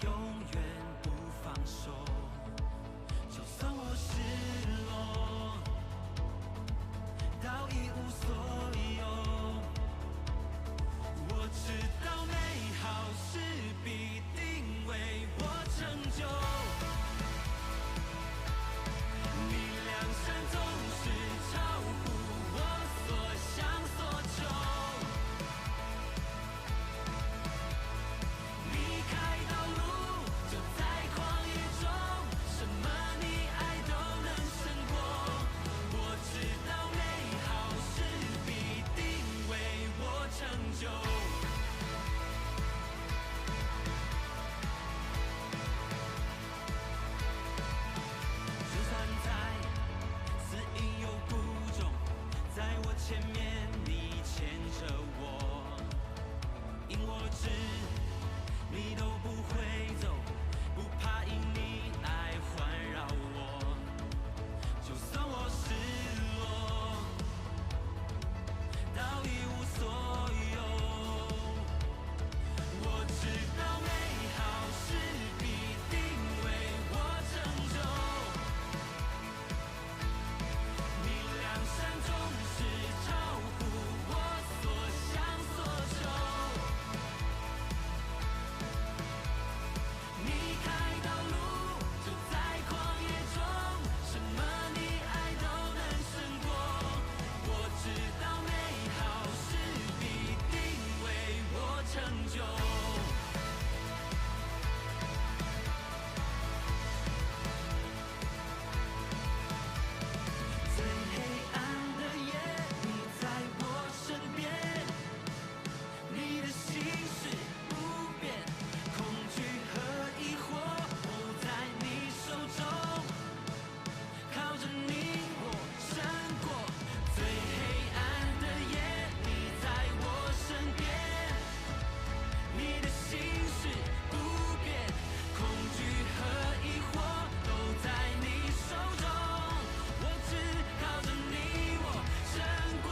永遠不放手。就算我失落到一無所有，我知道美好事必定為我成就。你良善總是超乎我所想所求。你開道路，就在曠野中，什麼你愛都能勝過。我知道美好事必定為我成就。就算在死蔭幽谷中，在我前面你牽著我，因我知你都不會走，不怕因你愛環繞我。就算我失落到一無所有，我知道美好事必定為我成就。你良善總是超乎我所想所求。你開道路，就在曠野中，什麼你愛都能勝過。我知道美好事必定為我成就。最黑暗的夜，你在我身邊，你的心事不變，恐懼和疑惑不在你手中，靠着你我勝過。最黑暗的夜，你在我身邊，你的心事不變，恐懼和疑惑都在你手中，我只靠着你我勝過。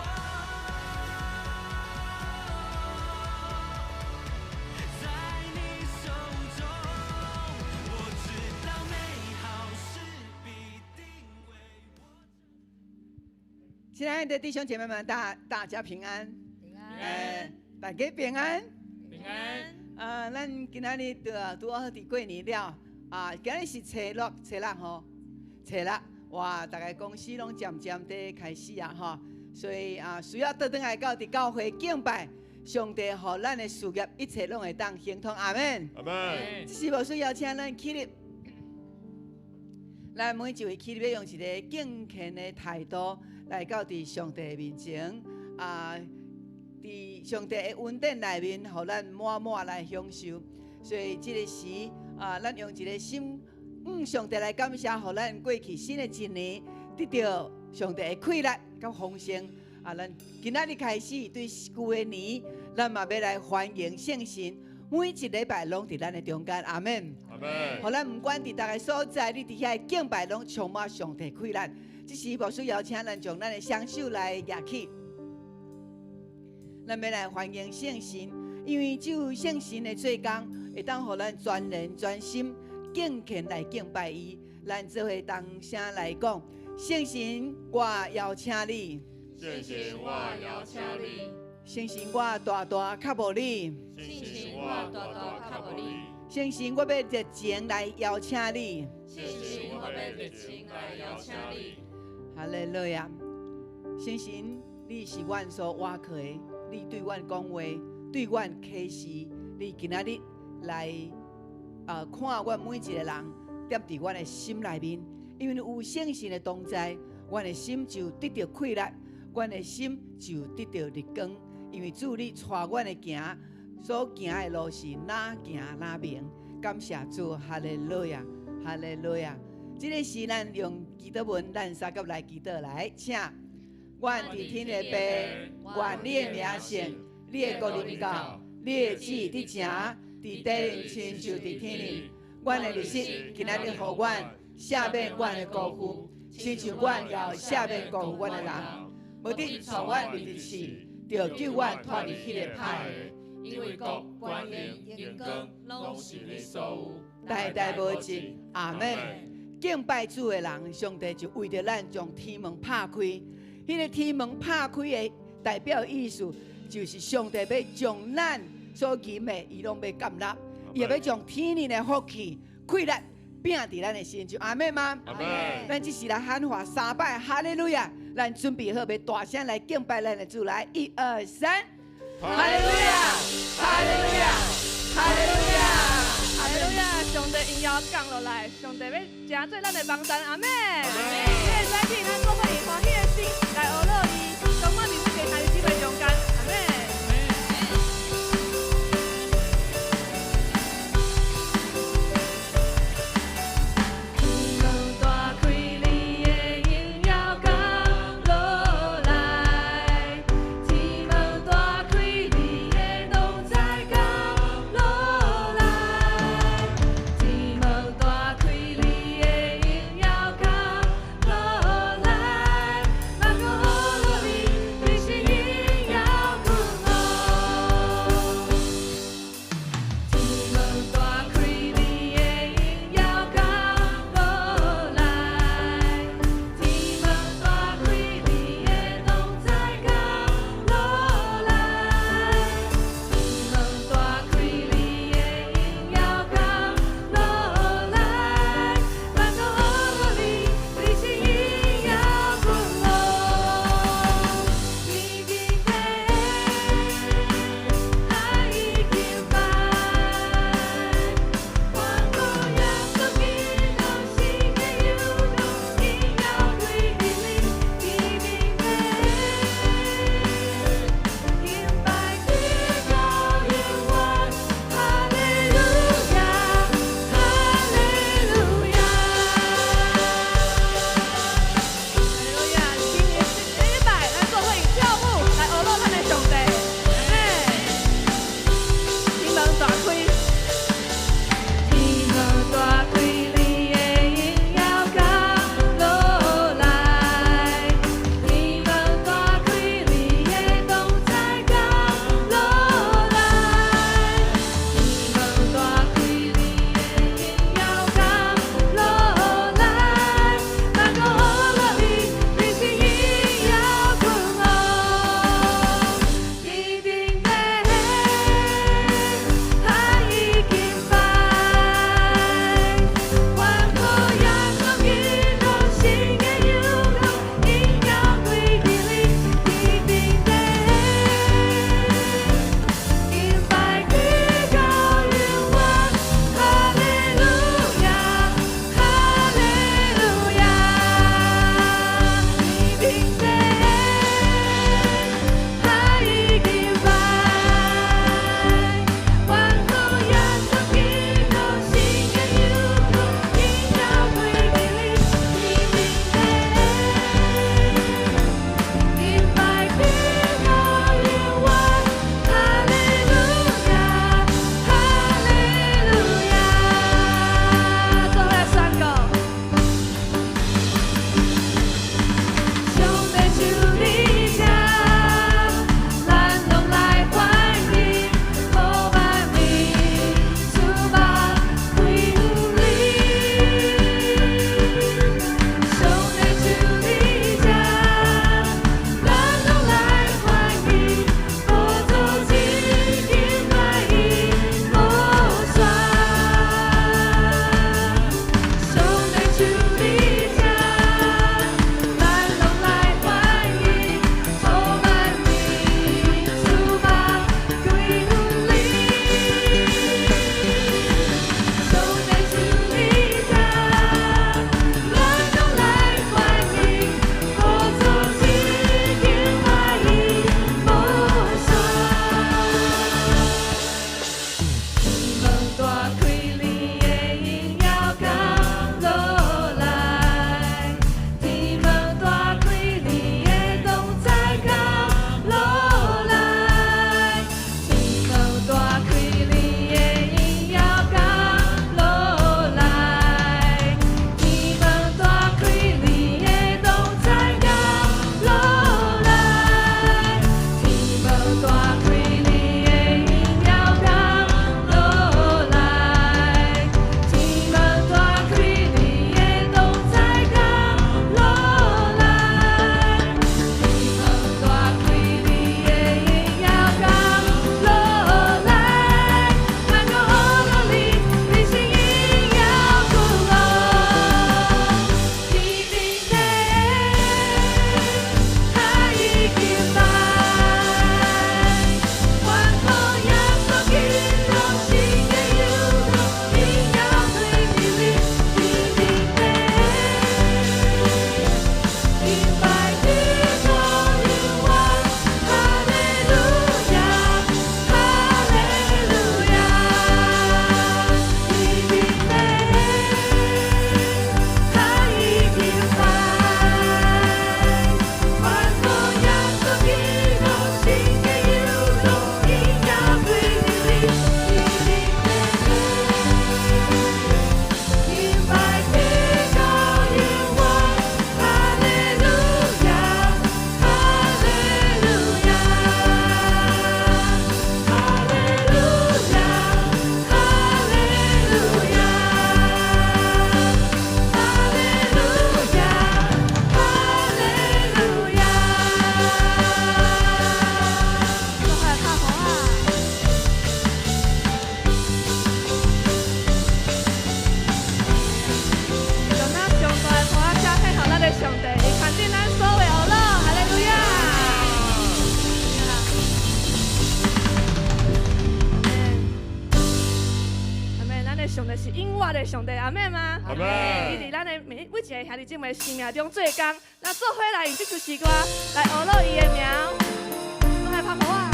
在你手中，我知道美好事必定為我。親愛的弟兄姐妹們，大家平安，平安，大家平安，平安。啊，咱今仔日拄好佇過年了，啊，今日是初六，初六吼，初六，哇，逐家公司攏漸漸佇開始啊，吼，所以啊，需要倒轉來到佇教會敬拜上帝，予咱的事業一切攏會當亨通，阿們。阿們。這時牧師邀請咱起立，咱每一位起立，欲用一个敬虔的態度來到佇上帝的面前啊，佇上帝的恩典內面，予咱滿滿來享受。所以這个時啊，咱用一个心，上帝來感謝，予咱過去新的一年得著上帝的氣力佮豐盛。啊，咱今仔日開始對舊的年，咱嘛欲來歡迎聖神，每一禮拜攏佇咱的中間，阿們。阿們。予咱毋管佇逐个所在，你佇遐敬拜攏充滿上帝氣力。這時牧師邀請咱將咱的雙手來舉起，咱欲來歡迎聖神，因為只有聖神的做工，會當予咱全人全心敬虔來敬拜伊。咱做伙同聲來講：聖神，我邀請你；聖神，我邀請你；聖神，我大大渴慕你；聖神，我大大渴慕你；聖神，我欲熱情來邀請你；聖神，我欲熱情來邀請你。哈利路亞！聖神，你是阮所倚靠的，你對阮講話，對阮啟示，你今仔日來看阮每一个人，踮佇阮的心內面，因為有聖神的同在，阮的心就得著氣力，阮的心就得著日光。因為主你帶阮的行，所行的路是哪行哪明。感謝主，哈利路亞，哈利路亞。這个時咱用祈禱文，咱相佮來祈禱來，請。阮佇天的父，願你的名聖，你的國臨到，你的旨意佇成，佇地裡親像佇天裡。阮的日食今仔日予阮，赦免阮的辜負，親像阮也赦免辜負阮的人。無得帶阮入佇試，著救阮脫離彼个歹的。因為國、權能、榮光，攏是你所有，代代無盡。阿門。敬拜主的人，上帝就為著咱將天門拍開。彼個天門拍開的代表意思，就是上帝欲將咱所吟的，伊攏欲接納，伊也欲將天靈的福氣、氣力摒佇咱的身上。阿們嗎？阿們。咱這時來喊話三擺，哈利路亞！咱準備好欲大聲來敬拜咱的主，來，一二三，哈利路亞，哈利路亞，哈利路亞，哈利路亞！上帝榮耀降落來，上帝欲成做咱的幫贊，阿們。你會使替咱做伙用歡喜的心來學樂伊，充滿佇這個兄弟姊妹中間，阿們。天門大開，你的榮耀降落來；天門大開，你的同在降落來。天門大開，你的榮耀降落來。萬國學樂你，上帝，阿們嗎？阿們。伊佇咱的每一个兄弟姊妹生命中做工，咱做伙來用這首詩歌來學落伊的名，攏來拍鼓啊！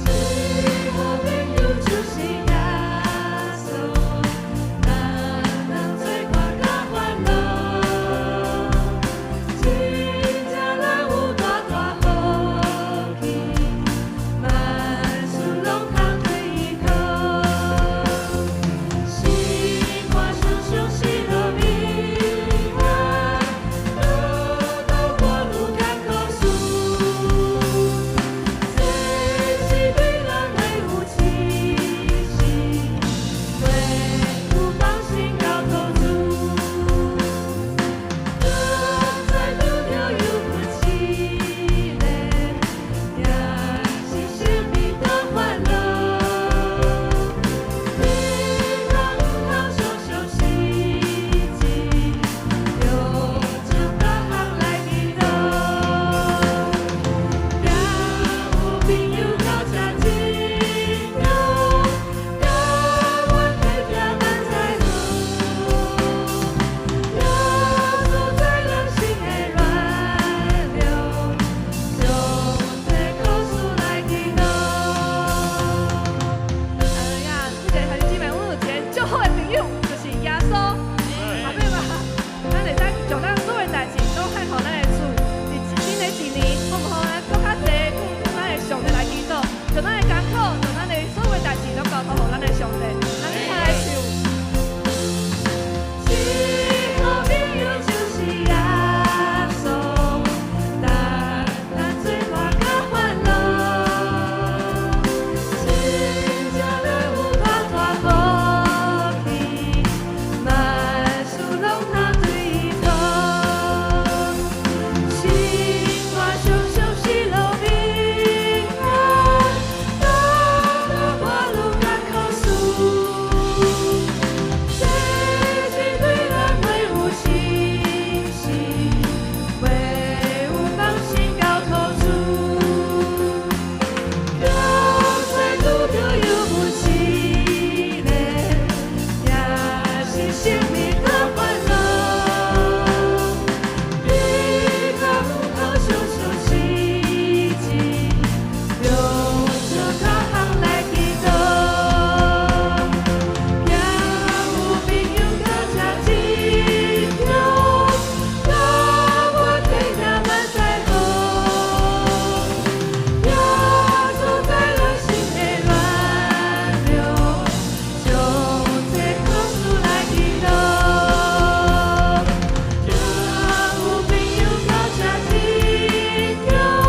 一个朋友就是耶穌，咱人做伴佮歡樂，真正咱有大大福氣，萬事攏通對伊討，心肝常常喜樂平安，愈度過愈艱苦事。這是對人的有信心，袂有放心交託主。剛才拄著猶不試煉，也是生命的歡樂。你通毋通常常實際，用這逐項來祈禱。若有朋友到這一條，甲阮體貼萬載好。耶穌在人心的軟弱，將這苦事來祈禱。哎呀，這個兄弟姊妹，阮有一個足好的朋友，就是耶穌。阿們嘛，咱會使將咱所有代誌攏獻予咱的主。佇新的一年，好毋好？咱閣較濟向咱的上帝來祈禱，將咱的艱苦，將咱的所有代誌攏交託予咱的上帝。咱一齊來唱。一個朋友就是耶穌，帶咱做伴佮歡樂，真正咱有大大福氣，萬事攏通對伊討，心肝常常喜樂平安，當度過愈艱苦事。這是對人會有信心，會有放心交託主。剛才拄著猶不試煉，也是生命的歡樂。你通毋通常常實際，用這逐項來祈禱。若有朋友到這一條，甲我體貼萬載好。耶穌在人心的軟弱，將這苦事來祈禱。若有朋友到這一條，甲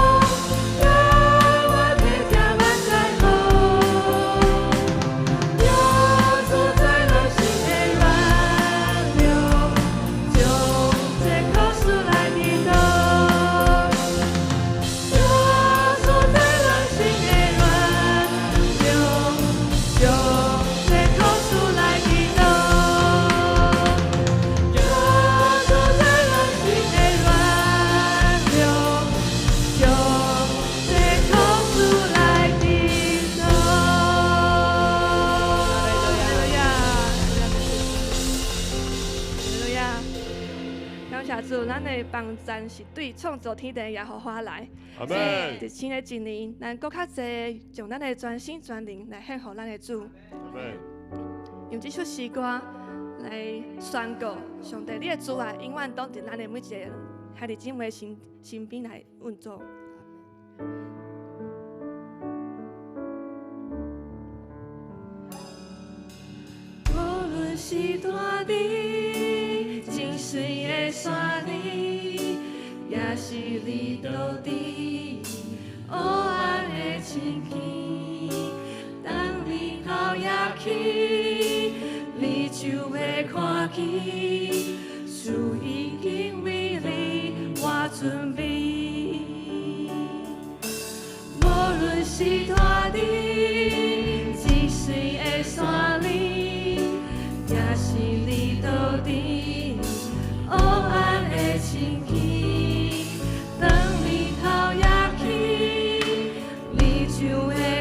我體貼萬載好。耶穌在人心的軟弱，將這苦事來祈禱。耶穌在人心的軟弱，將這苦事來祈禱。耶穌在人心的軟弱，將這苦事來祈禱。哈利路亞，哈利路亞！感謝主，咱的幫贊是對創造天地的耶和華來。阿們。佇新的一年，咱閣較濟將咱的全心全靈來獻予咱的主，阿們。用這首詩歌來宣告上帝，你的慈愛永遠都佇咱的每一個兄弟姊妹身邊來運作。無論是住佇真水的山裡，也是你倒佇黑暗的深坑，當日頭掖起，你就會看見，主已經為你我準備。無論是住佇真水的山裡，也是你倒佇黑暗的深坑，當日頭掖起，你就會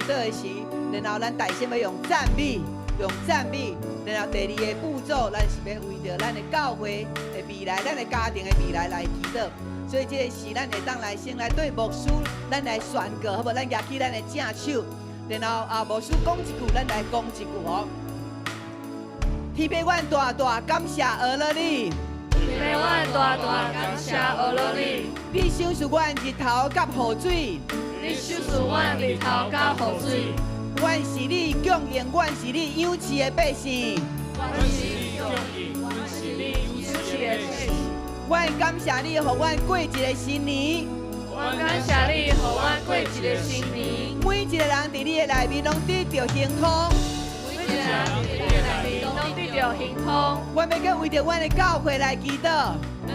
禱的時，然後咱大聲欲用讚美，用讚美。然後第二个步驟，咱是欲為著咱的教會的未來，咱的家庭的未來來祈禱。所以這个時，咱會當來先來對牧師，咱來宣告，好無？咱舉起咱的正手，然後啊，牧師講一句，咱來講一句哦。天父，阮大大感謝阿樂你。天父，阮大大感謝阿樂你。你賞賜阮日頭佮雨水。你賞賜阮日頭佮雨水。阮是你供應，阮是你養飼的百姓。阮是你供應，阮是你養飼的百姓。阮感謝你，予阮過一个新年。阮感謝你，予阮過一个新年。每一个人佇你的內面攏得著亨通。每一個人佇你的內面攏得著亨通。阮欲閣為著阮的教會來祈禱。阮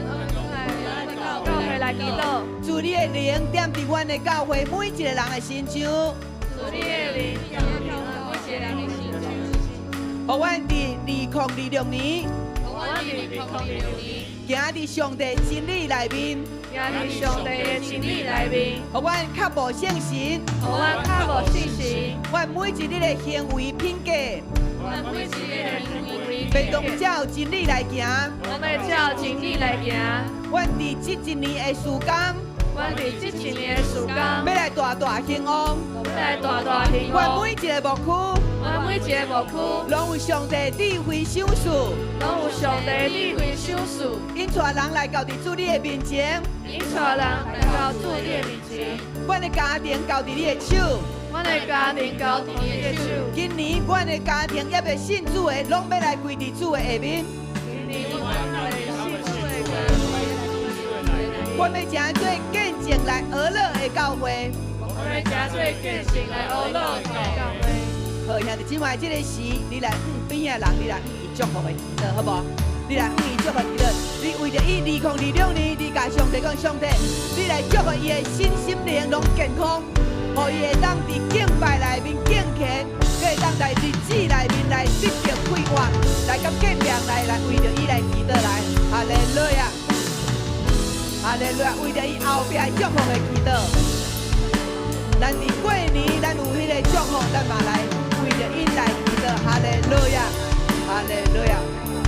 教會來祈禱。主你的靈踮佇阮的教會每一个人的身上。主你的靈踮佇每一个人的身上。予阮佇2026年。予阮佇2026年。行佇上帝真理內面。行佇上帝的真理內面。予阮較無信神。予阮較無信神。阮每一日的行為品格。阮每一日的行為欲當照真理來行。阮欲照真理來行。阮佇這一年的時間。阮佇這一年的時間。欲來大大興旺。欲來大大興旺。阮每一个牧區。阮每一个牧區。攏有上帝智慧賞賜。攏有上帝智慧賞賜。𪜶帶人來到佇主你的面前。𪜶帶人來到主你的面前。阮的家庭交佇你的手。阮的家庭交佇你的手。今年阮的家庭猶未信主的，攏欲來跪佇主的下面。今年阮的信主的家阮欲成做見證來呵咾的教會。阮欲成做見證來呵咾的教會。好，兄弟姊妹，這个時你來向邊仔人，你來向伊祝福的祈禱，好無？你來向伊祝福祈禱。你為著伊2026年，你共上帝講，上帝，你來祝福伊的身心靈攏健康，予伊會當佇敬拜內面敬虔，閣會當在日子內面來得著快活，來佮隔壁來來為著伊來祈禱來，哈利路亞，哈利路亞，為著伊後壁的祝福的祈禱。咱佇過年，咱有彼個祝福，咱嘛來為著𪜶來祈禱，哈利路亞，哈利路亞，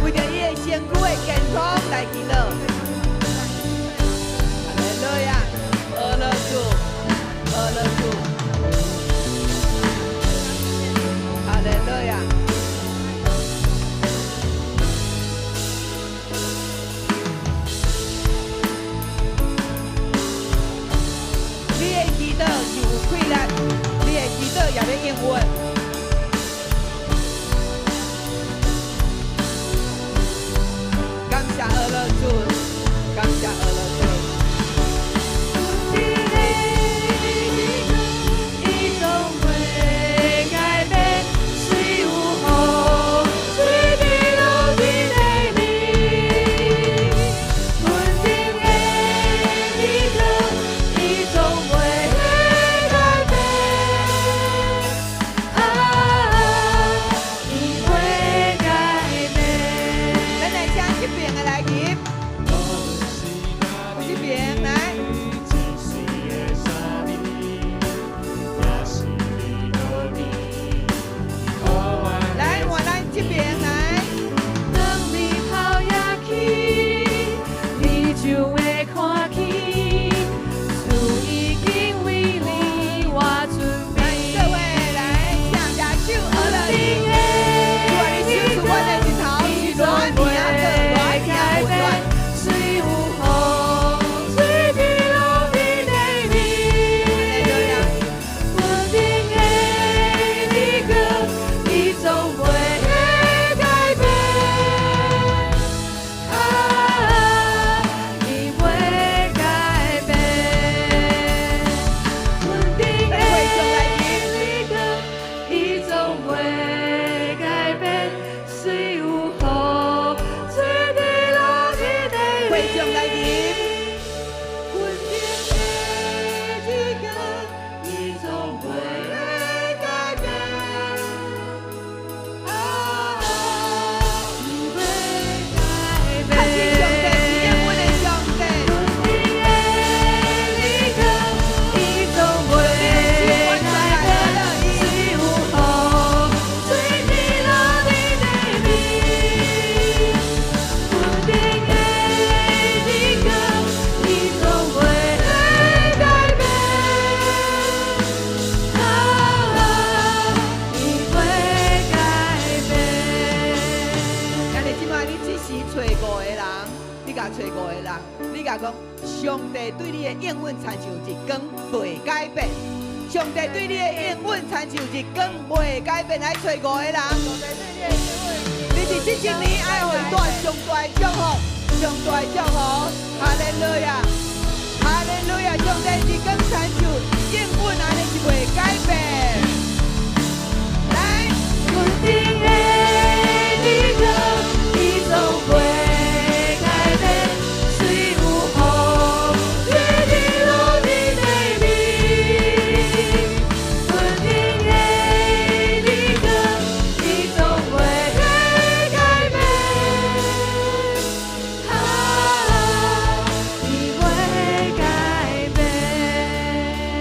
為著伊的身軀的健康來祈禱。哈利路亞，阿樂主，阿樂主，哈利路亞。你的祈禱是有氣力，你的祈禱也欲應允。感謝阿樂主，感謝阿樂主。一个共講，上帝對你的應允親像日光袂改變。上帝對你的應允親像日光袂改變，來揣五个人。你佇這一年愛予伊帶上大的祝福，上大的祝福，哈利路亞，哈利路亞！上帝日光親像應允按呢是袂改變。來，穩定的日光，伊總袂改變，雖有風水滴落佇地面。穩定的日光，伊總袂改變。啊，伊袂改變。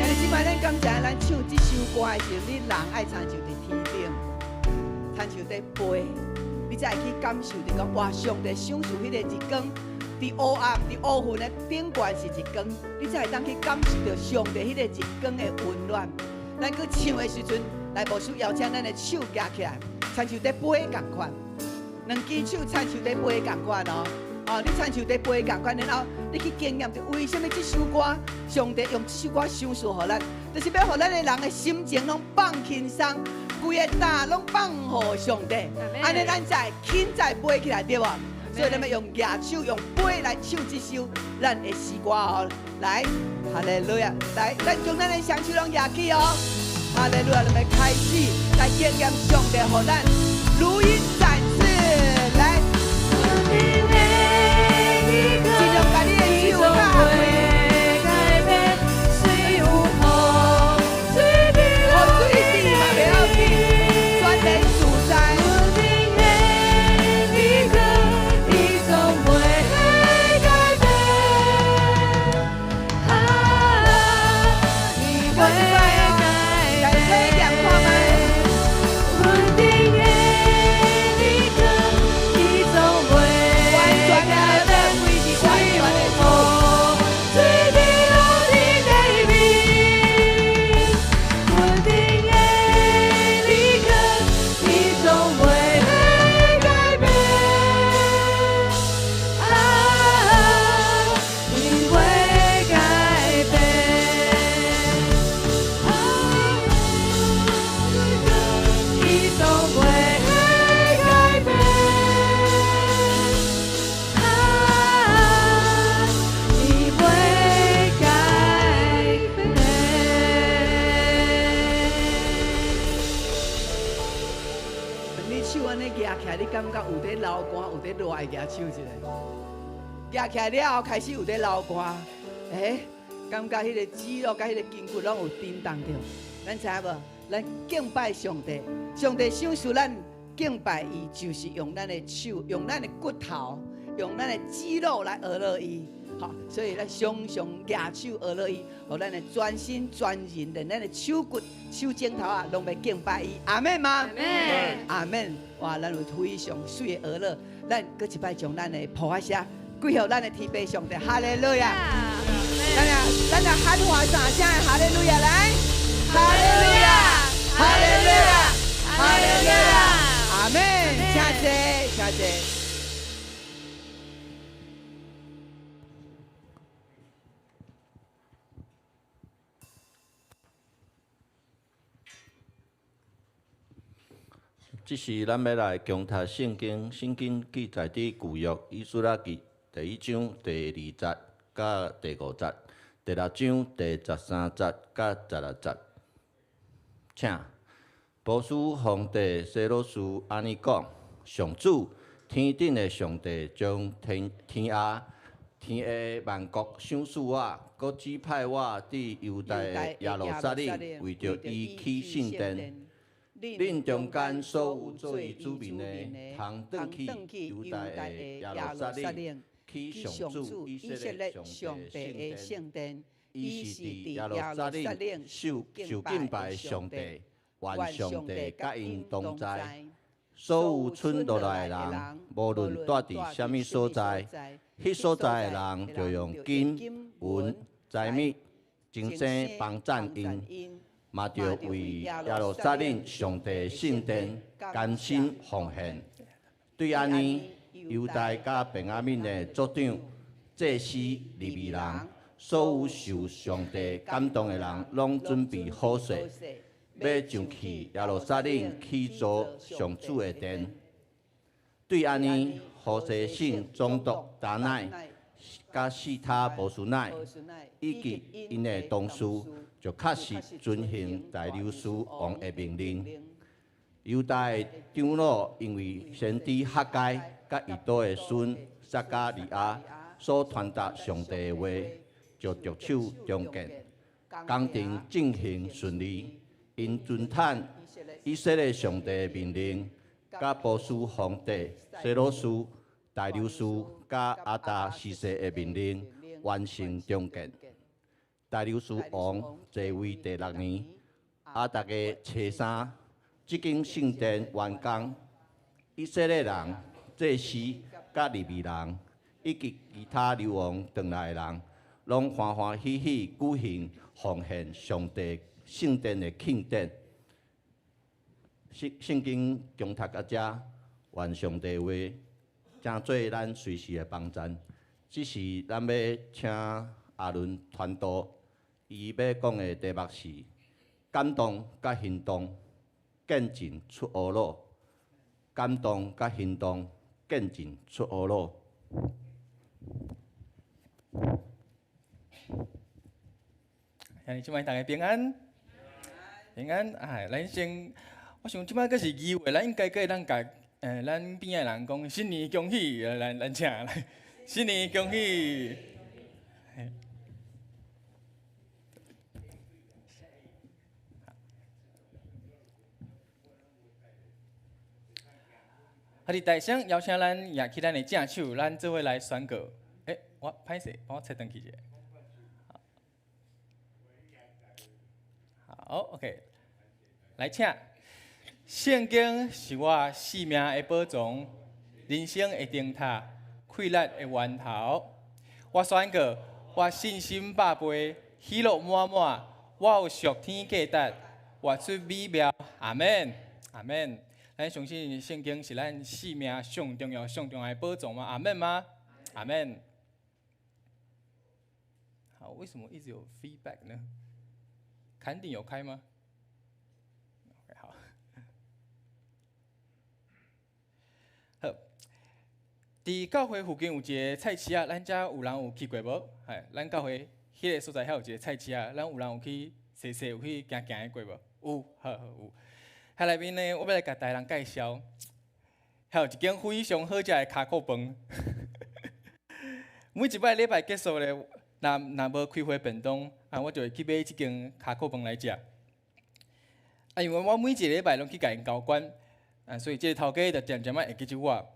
但是這擺咱感謝咱唱這首歌的時陣，你人愛親像佇天頂，親像佇飛，你才會去感受著講，哇！上帝賞賜彼個日光，佇烏暗、佇烏雲的頂懸是日光，你才會當去感受著上帝彼個日光的溫暖。咱閣唱的時陣，來牧師邀請咱的手舉起來，親像佇飛仝款，兩支手親像佇飛仝款哦。哦，你親像佇飛仝款，然後你去經驗著為啥物這首歌，上帝用這首歌賞賜予咱，就是欲予咱的人的心情攏放輕鬆，規个擔攏放予上帝，按呢咱才會輕再飛起來，對無？所以咱欲用舉手用飛來唱這首咱的詩歌哦。來，哈利路亞，來，咱將咱的雙手攏舉起哦。哈利路亞，咱欲開始來經驗上帝予咱如鷹展翅，來。穩定的日光，盡量共你的伊總手打開。袂改變，雖有風水滴雨落水滴嘛袂要緊，全然自在。穩定的日光，伊總袂改變。啊，伊袂改來體驗看覓。穩定的日光，伊總袂完全的改變。歸佇完全的主。水滴落佇地面，穩定的日光，伊總袂改變。啊，伊袂改變。啊，伊總袂改變。啊，伊袂改變。你手按呢舉起來，你感覺有佇流汗，有佇熱的舉手一下。舉起來了後，開始有佇流汗，欸，感覺彼個肌肉佮彼個筋骨攏有震動著。咱知影無？咱敬拜上帝，上帝賞賜咱敬拜伊，就是用咱的手，用咱的骨頭，用咱的肌肉來學落伊。好，所以咱常常舉手學落伊，予咱的全身全人，連咱的手骨、手指頭仔，攏欲敬拜伊。阿們嗎？阿們。阿們。哇，咱有非常媠的呵咾，咱閣一擺將咱的譜仔聲歸予咱的天父上帝，哈利路亞！咱來喊話三聲的哈利路亞來，哈利路亞，哈利路亞，哈利路亞，阿們，請坐，請坐。這時，咱欲來恭讀聖經，聖經記載佇舊約以斯拉記第一章第二節佮第五節，第六章第十三節佮十六節。請，波斯皇帝西魯斯按呢講：上主，天頂的上帝將天天下天下萬國賞賜我，閣指派我佇猶大的耶路撒冷，為著伊起聖殿。恁中間所有做伊子民的，通轉去猶大的耶路撒冷，起上主以色列上帝的聖殿。伊是佇耶路撒冷受受敬拜的上帝，願上帝佮𪜶同在。所有剩落來的人，無論住佇啥物所在，彼所在的人就用金銀財物精誠幫贊𪜶。嘛著為耶路撒冷上帝聖殿甘心奉獻。對按呢，猶大佮便雅憫的族長、祭司、利未人，所有受上帝感動的人，攏準備好勢，欲上去耶路撒冷去造上主的殿。對按呢，河西省總督達乃佮示他波斯乃以及𪜶的同事，就確實遵行大流士王的命令。猶大的長老因為先知哈該佮以多的孫撒迦利亞所傳達上帝的話，就著手重建，工程進行順利。𪜶遵趁以色列上帝的命令，佮波斯皇帝西魯斯、大流士佮亞達薛西的命令，完成重建。大流士王在位第六年，亞達月初三，這間聖殿完工。以色列人、祭司、佮利未人，以及其他流亡轉來的人，攏歡歡喜喜舉行奉獻上帝聖殿的慶典。聖聖經恭讀到遮，願上帝話成做咱隨時的幫贊。這時咱欲請阿倫傳道，伊欲講的題目是感動佮行動，見證出烏魯。感動佮行動，見證出烏魯。兄弟姊妹，大家平安，平安。哎，咱先，我想這擺閣是二月，咱應該閣會當共咱邊仔的人講新年恭喜，來，咱請來，新年恭喜。啊！佇台上邀請咱舉起咱的正手，咱做伙來宣告。欸，我歹勢，幫我切轉去一下。好，OK，來請。聖經是我生命的寶藏，人生的燈塔，快樂的源頭。我宣告，我信心百倍，喜樂滿滿。我有屬天價值，活出美妙。阿們，阿們。咱相信聖經是咱生命上重要、上重要的寶藏嗎？阿們嗎？阿們。好，為什麼一直有 feedback 呢？坎頂有開嗎？OK，好。好，佇教會附近有一个菜市仔，咱遮有人有去過無？嘿，咱教會彼个所在遐有一个菜市仔，咱有人有去踅踅，有去行行過無？有，好好有。遐內面呢，我欲來共大家人介紹，遐有一間非常好食的跤骨飯。每一擺禮拜結束咧，若若無開會便當，啊，我就會去買這間跤骨飯來食。啊，因為我每一个禮拜攏去共𪜶交關，啊，所以這個頭家就漸漸仔會記住我。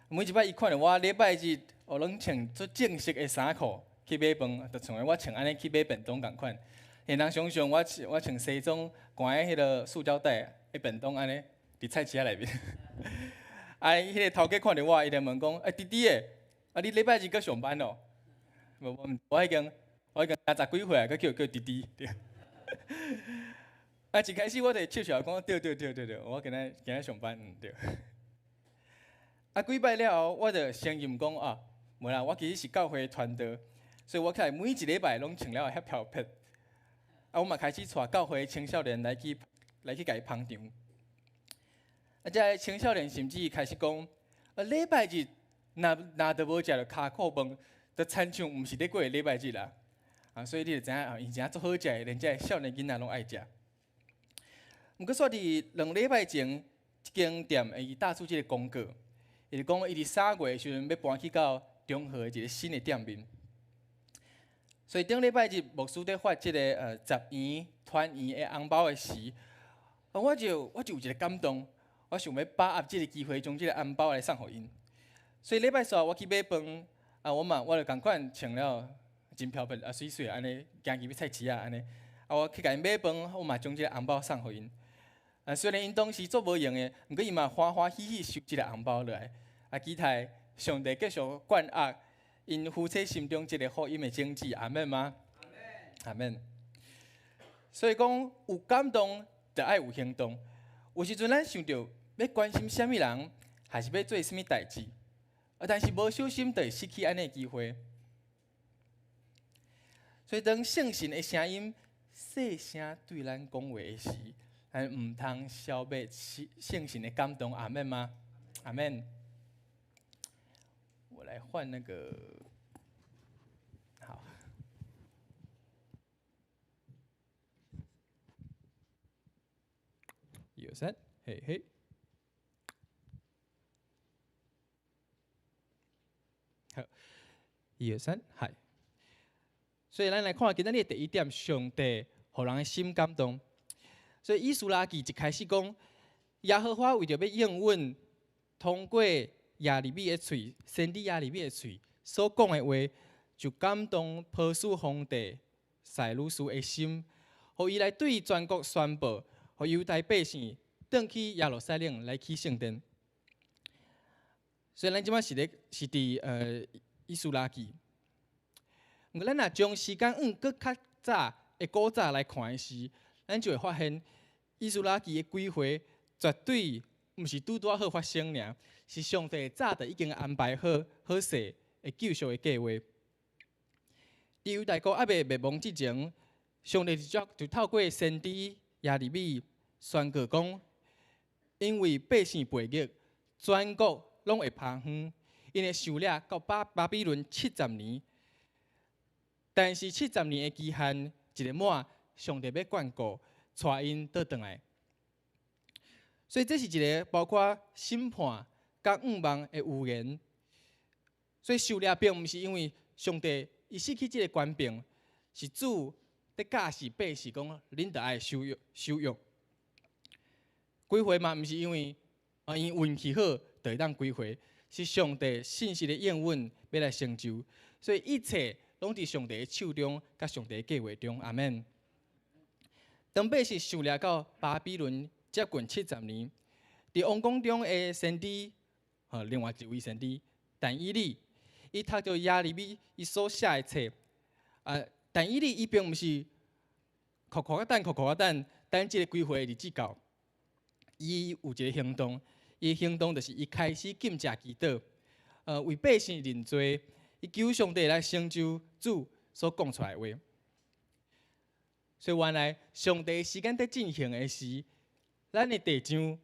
每一擺伊看著我禮拜日，哦，攏穿足正式的衫褲去買飯，就像我穿按呢去買便當仝款。會當想像我我穿西裝，掛佇彼个塑膠袋的便當按呢，佇菜市仔內面。啊，彼个頭家看著我，伊就問講：欸，弟弟的，啊，你禮拜日閣上班哦？無無，我已經我已經三十幾歲啊，閣叫叫弟弟。對。啊，一開始我就笑笑講：對對對對對，我今仔今仔上班，嗯對。啊，幾擺了後，我就承認講啊，無啦，我其實是教會傳道，所以我起來每一禮拜攏穿了會遐飄撇。啊，我嘛開始帶教會青少年來去來去共伊捧場。啊，這个青少年甚至開始講，啊，禮拜日若若都無食著跤骨飯，就親像毋是咧過禮拜日啦。啊，所以你就知影啊，伊真正足好食的，連這个少年囡仔攏愛食。毋過，煞佇兩禮拜前，這間店伊打出這个廣告，伊就講伊佇三月的時陣欲搬去到中和的一个新的店面。所以頂禮拜日牧師佇發這个十圓團圓的紅包的時，我就我就有一个感動，我想欲把握這个機會，將這个紅包來送予𪜶。所以禮拜四我去買飯，啊，我嘛我就仝款穿了真飄撇啊，媠媠按呢，行去菜市仔按呢。啊，我去共𪜶買飯，我嘛將這个紅包送予𪜶。啊，雖然𪜶當時足無閒的，毋過伊嘛歡歡喜喜收這个紅包落來。啊，期待上帝繼續灌壓𪜶夫妻心中這个福音的種子，阿們嗎？阿們。所以講有感動，就愛有行動。有時陣咱想著欲關心啥物人，還是欲做啥物代誌，啊，但是無小心就會失去按呢的機會。所以當聖神的聲音細聲對咱講話的時，咱毋通消滅聖神的感動。阿們嗎？阿們。我來換那個，好。一二三，嘿嘿。好，一二三，係。所以咱來看今仔日的第一點，上帝予人的心感動。所以以斯拉記一開始講，耶和華為著欲應允通過耶利米的喙，先知耶利米的喙所講的話，就感動波斯皇帝塞魯斯的心，予伊來對全國宣布，予猶大百姓轉去耶路撒冷來起聖殿。所以咱這擺是咧是佇以斯拉記。毋過咱若將時間往閣較早的古早來看的時，咱就會發現，以斯拉記的歸回絕對毋是拄拄仔好發生爾，是上帝早就已經安排好好勢的救贖的計劃。佇猶大國猶未滅亡之前，上帝就就透過先知耶利米宣告講，因為百姓背逆，全國攏會拋荒，𪜶會受掠到巴比倫七十年。但是七十年的期限一个滿，上帝欲眷顧，帶𪜶倒轉來。所以這是一个包括審判佮向望的預言。所以受掠並毋是因為上帝伊失去這个權柄，是主佇教示百姓講，恁著愛守約守約。歸回嘛，毋是因為啊𪜶運氣好就會當歸回，是上帝信實的應允欲來成就。所以一切攏佇上帝的手中，佮上帝的計劃中。阿們。當百姓受掠到巴比倫接近七十年，佇王宮中的先知，另外一位先知但以理，伊讀著耶利米伊所寫的冊，啊，但以理伊並毋是苦苦仔等，苦苦仔等，等這个歸回的日子到，伊有一个行動，伊的行動就是伊開始禁食祈禱，為百姓認罪。伊求上帝來成就主所講出來的話，所以原來上帝時間佇進行的時，咱的地上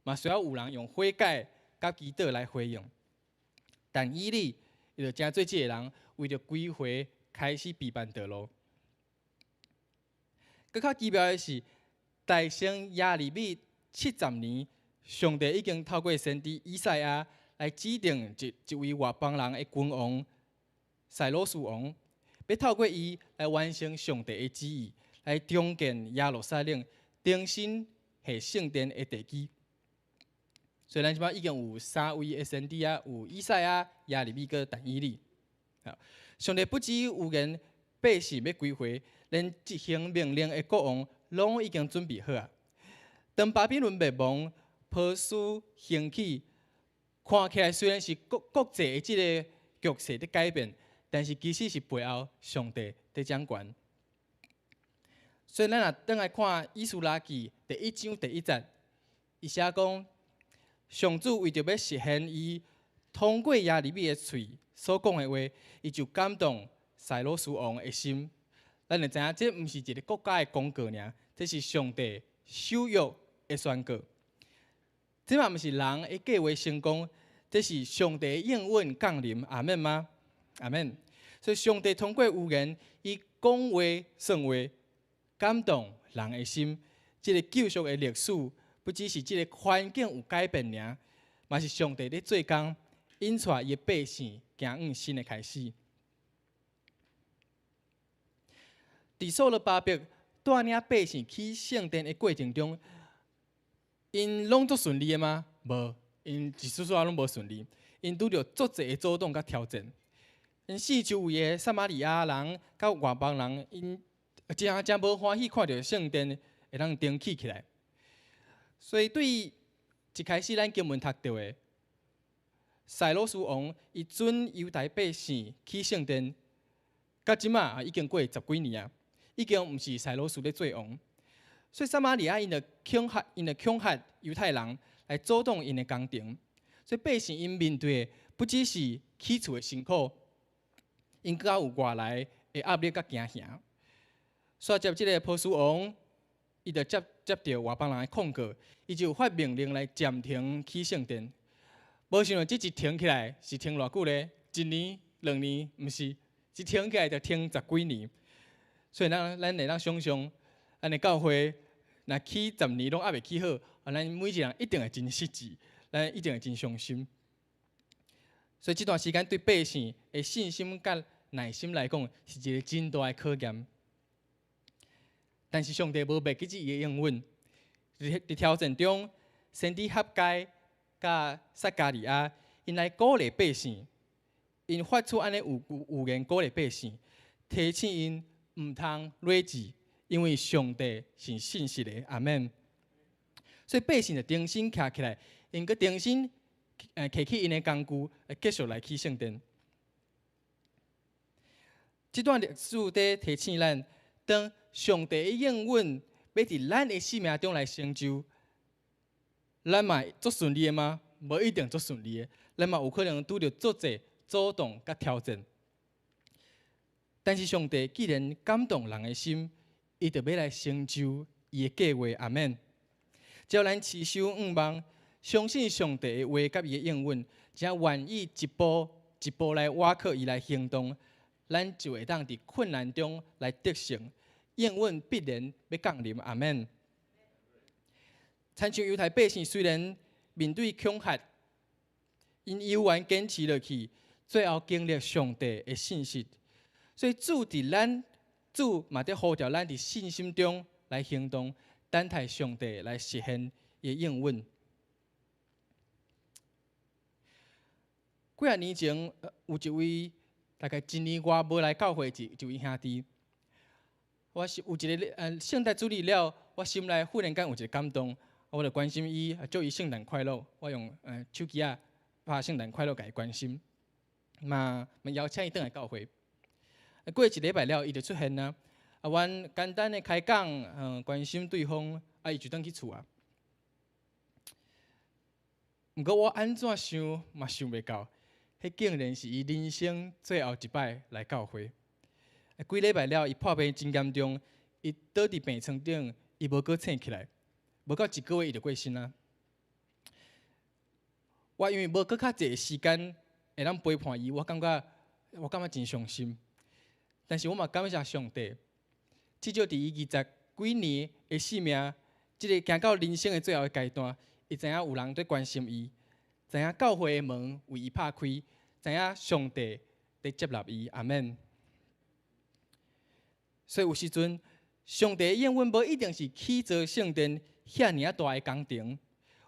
嘛需要有人用悔改佮祈禱來回應。但以理伊就成做這个人，為著歸回開始備辦道路。閣較奇妙的是，大聖耶利米七十年，上帝已經透過先知以賽亞來指定一位外邦人的君王。塞魯斯王欲透過伊來完成上帝的旨意，來重建耶路撒冷，重新下聖殿的地基。所以咱這擺已經有三位的先知啊，有以賽亞、耶利米閣但以理。上帝不只預言百姓欲歸回，連執行命令的國王攏已經準備好啊。當巴比倫滅亡，波斯興起，看起來雖然是國際的這个局勢佇改變。但是其實是背後上帝佇掌權，所以咱若轉來看以斯拉記第一章第一節，伊寫講，上主為著欲實現伊通過耶利米的喙所講的話，伊就感動塞魯斯王的心。咱就知影，這毋是一个國家的公告爾，這是上帝守約的宣告。這嘛毋是人的計劃成功，這是上帝的應允降臨。阿們嗎？阿們。所以上帝通過預言，伊講話算話，感動人的心。這个救贖的歷史，不只是這个環境有改變爾，嘛是上帝咧做工，引帶伊的百姓行向新的開始。佇所羅巴伯帶領百姓起聖殿的過程中，𪜶攏足順利的嗎？無，𪜶一絲絲仔攏無順利。𪜶拄著足濟的阻擋佮挑戰。𪜶四周圍的撒瑪利亞人佮外邦人，𪜶誠誠無歡喜看著聖殿會當重起起來。所以對一開始咱經文讀著的塞魯斯王，伊准猶大百姓起聖殿，到這馬已經過十幾年啊，已經毋是塞魯斯咧做王。所以撒瑪利亞𪜶就恐嚇，𪜶就恐嚇猶太人來阻擋𪜶的工程。所以百姓𪜶面對的不只是起厝的辛苦，𪜶閣有外來的壓力佮驚嚇。煞接這个波斯王，伊就接著外邦人的控告，伊就發命令來暫停起聖殿。無想著這一停起來是停偌久咧？一年、兩年，毋是，一停起來就停十幾年。所以咱會當想像，咱的教會若起十年攏猶未起好，啊，咱每一个人一定會真失志，咱一定會真傷心。所以這段時間對百姓的信心佮耐心來講，是一个真大的考驗。但是上帝無袂記這伊的應允，佇挑戰中，先知哈該佮撒迦利亞，𪜶來鼓勵百姓，𪜶發出按呢預言鼓勵百姓，提醒𪜶毋通劣志，因為上帝是信實的，阿們。所以百姓就重新徛起來，𪜶閣重新提起𪜶的工具，繼續來起聖殿。這段歷史佇提醒咱，當上帝的應允欲佇咱的生命中來成就，咱嘛足順利的嗎？無一定足順利的，咱嘛有可能拄著足濟阻擋佮挑戰。但是上帝既然感動人的心，伊就欲來成就伊的計劃，阿們。只要咱持守向望，相信上帝的話佮伊的應允，只要願意一步一步來倚靠伊來行動，咱就會當佇困難中來得勝。應允必然欲降臨，阿們。親像猶太百姓雖然面對恐嚇，𪜶猶原堅持落去，最後經歷上帝的信實。所以主佇咱，主嘛佇呼召咱佇信心中來行動，等待上帝來實現伊的應允。幾仔年前，有一位大概一年外無來教會一位兄弟，我是有一个聖誕主日了，我心內忽然間有一个感動，我就關心伊，祝伊聖誕快樂。我用手機仔拍聖誕快樂，共伊關心，嘛邀請伊轉來教會。過一禮拜了，伊就出現啊，啊，阮簡單的開講，關心對方，啊，伊就轉去厝啊。毋過我按怎想嘛想袂到，彼竟然是伊人生最後一擺來教會。幾禮拜了，伊破病真嚴重，伊倒佇病床頂，伊無閣醒起來，無夠一個月伊就過身啊。我因為無閣較濟時間會當陪伴伊，我感覺真傷心。但是我嘛感謝上帝，至少佇伊二十幾年的生命，這个行到人生的最後的階段，伊知影有人佇關心伊，知影教會的門為伊拍開，知影上帝佇接納伊，阿們。所以有時陣，上帝的應允無一定是起造聖殿遐爾仔大的工程，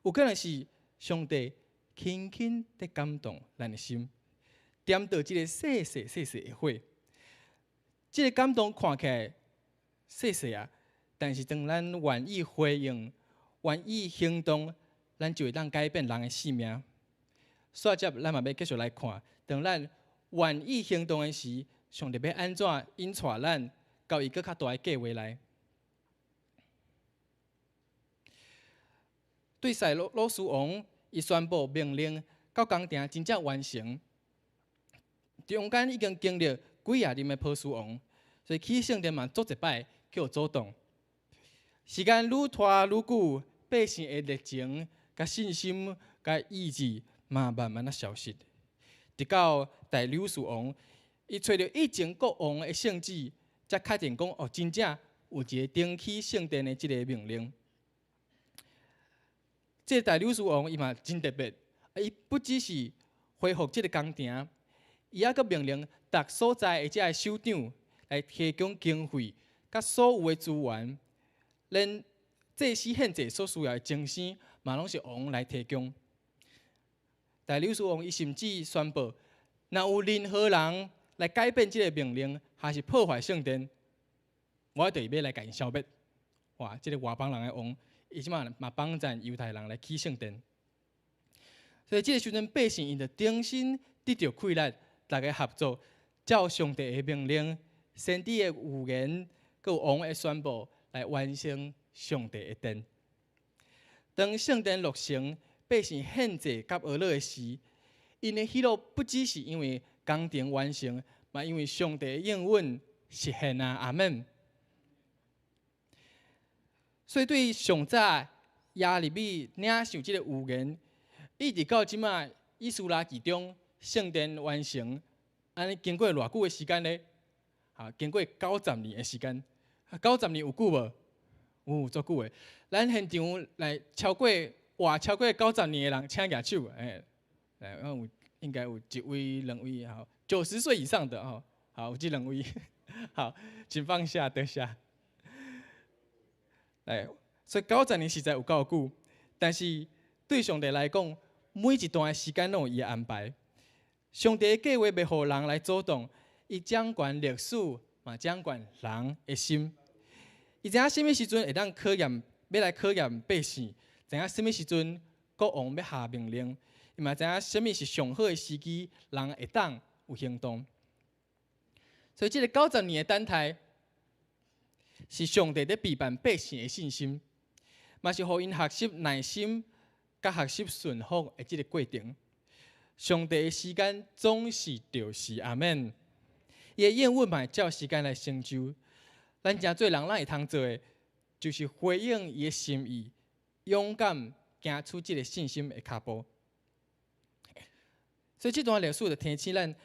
有可能是上帝輕輕佇感動咱的心，點著這个細細細細的火。這个感動看起來細細啊，但是當咱願意回應、願意行動，咱就會當改變人的生命。煞接咱嘛欲繼續來看，當咱願意行動的時，上帝欲按怎引帶咱到伊閣較大的計劃內。對塞魯斯王，伊宣布命令，到工程真正完成。中間已經經歷幾仔任的波斯王，所以起聖殿嘛足濟擺去予阻擋。時間愈拖愈久，百姓的熱情、佮信心、佮意志嘛慢慢仔消失。直到大流士王，伊揣著以前國王的聖旨，才確定講哦，真正有一个重起聖殿的這个命令。這个大流士王伊嘛真特別，伊不只是恢復這个工程，伊猶閣命令逐所在的這个首長來提供經費，佮所有的資源，連祭司獻祭所需要的精牲，嘛攏是王來提供。大流士王伊甚至宣布，若有任何人來改變這个命令，還是破壞聖殿，我就欲來共𪜶消滅。哇！這个外邦人的王，伊這擺嘛幫贊猶太人來起聖殿。所以這个時陣，百姓𪜶就重新得著氣力，逐家合作，照上帝的命令、先知的預言，閣有王的宣布，來完成上帝的殿。當聖殿落成，百姓獻祭佮哀樂的時，𪜶的喜樂不只是因為工程完成，嘛因為上帝的應允實現啊！阿門。所以對上早耶利米領受這个預言，一直到這馬以斯拉記中聖殿完成，按呢經過偌久的時間咧？啊，經過九十年的時間，九十年有久無？有足久的。咱現場來超過活超過九十年的人，請舉手。欸，來，我有應該有一位、兩位，吼，90歲以上的吼，好，有這兩位，好，請放下，多謝。來，所以九十年實在有夠久，但是對上帝來講，每一段的時間攏有伊的安排。上帝的計劃袂予人來阻擋，伊掌權歷史，嘛掌權人的心。伊知影啥物時陣會當考驗，欲來考驗百姓，知影啥物時陣國王欲下命令，伊嘛知影啥物是上好的時機，人會當有行動。所以，這个九十年的等待，是上帝佇備辦百姓的信心，嘛是予𪜶學習耐心，佮學習順服的這个過程。上帝的時間總是著時，阿門。伊的應允嘛會照時間來成就。咱成做人，咱會通做的，就是回應伊的心意，勇敢行出這个信心的跤步。所以這段歷史就提醒咱，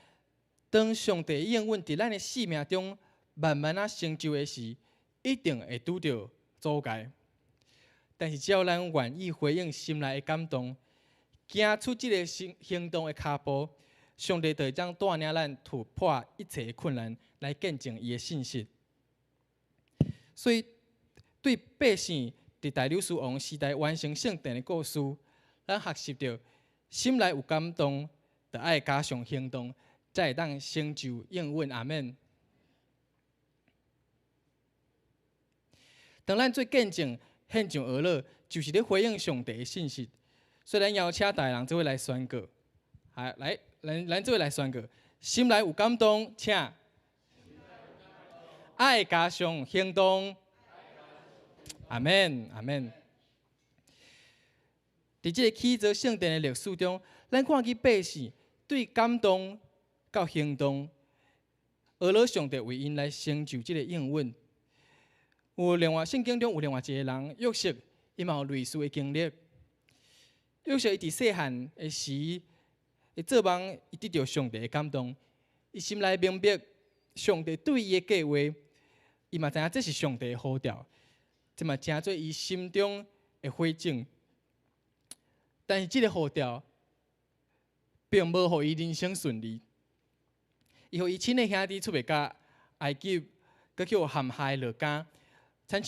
當上帝應允佇咱的生命中慢慢仔成就的時，一定會拄著阻礙。但是只要咱願意回應心內的感動，行出這个行動的跤步，上帝就會將帶領咱突破一切的困難，來見證伊的信實。所以，對百姓佇大流士王時代完成聖殿的故事，咱學習著心內有感動，就愛加上行動，才會當成就應允。阿門。當咱做見證、獻上哀樂，就是咧回應上帝的信實。所以，咱邀請大人做伙來宣告，來，咱做伙來宣告，心內有感動，請愛加上行動。阿門，阿門。佇這个起造聖殿的歷史中，咱看見百姓對感動到行動，哀樂上帝為𪜶來成就這个應允。有另外聖經中有另外一個人約瑟，伊嘛有類似的經歷。約瑟伊佇細漢的時，伊做夢，伊得著上帝的感動，伊心內明白上帝對伊的計劃，伊嘛知影這是上帝的呼召，這嘛成做伊心中的火種。但是這个呼召並無予伊人生順利，伊予伊親的兄弟出賣到埃及，閣去予陷害落監，親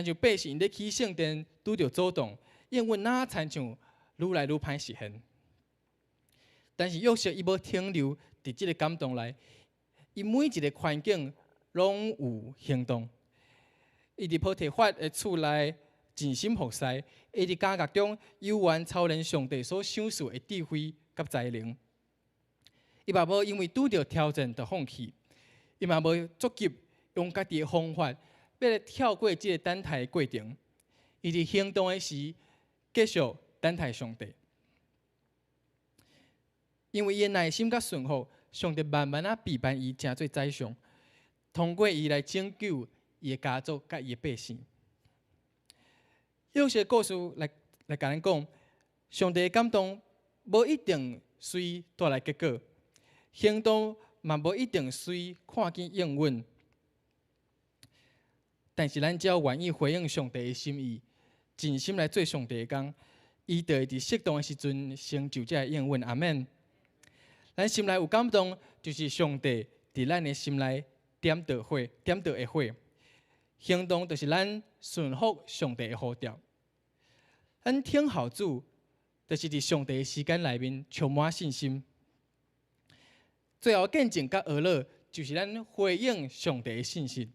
像百姓咧起聖殿拄著阻擋，應允若親像愈來愈歹實現。但是約瑟伊無停留佇這个感動內，伊每一个環境攏有行動。伊佇波提乏的厝內盡心服侍，伊佇監獄中猶原操練上帝所賞賜的智慧佮才能。伊嘛無因為拄著挑戰就放棄，伊嘛無著急用家己的方法，欲來跳過這个等待的過程。伊佇行動的時，繼續等待上帝。因為伊的耐心佮順服，上帝慢慢仔備辦伊成做宰相，通過伊來拯救伊的家族佮伊的百姓。約瑟故事來共咱講，上帝的感動無一定隨帶來結果，行動嘛無一定隨看見應允。但是咱只要願意回應上帝的心意，盡心來做上帝的工，伊就會佇適當的時陣成就這个應允。阿門。咱心內有感動，就是上帝佇咱的心內點著火，點著的火。行動就是咱順服上帝的呼召。咱聽候主，就是佇上帝的時間內面充滿信心。最後見證佮哀樂，就是咱回應上帝的信實。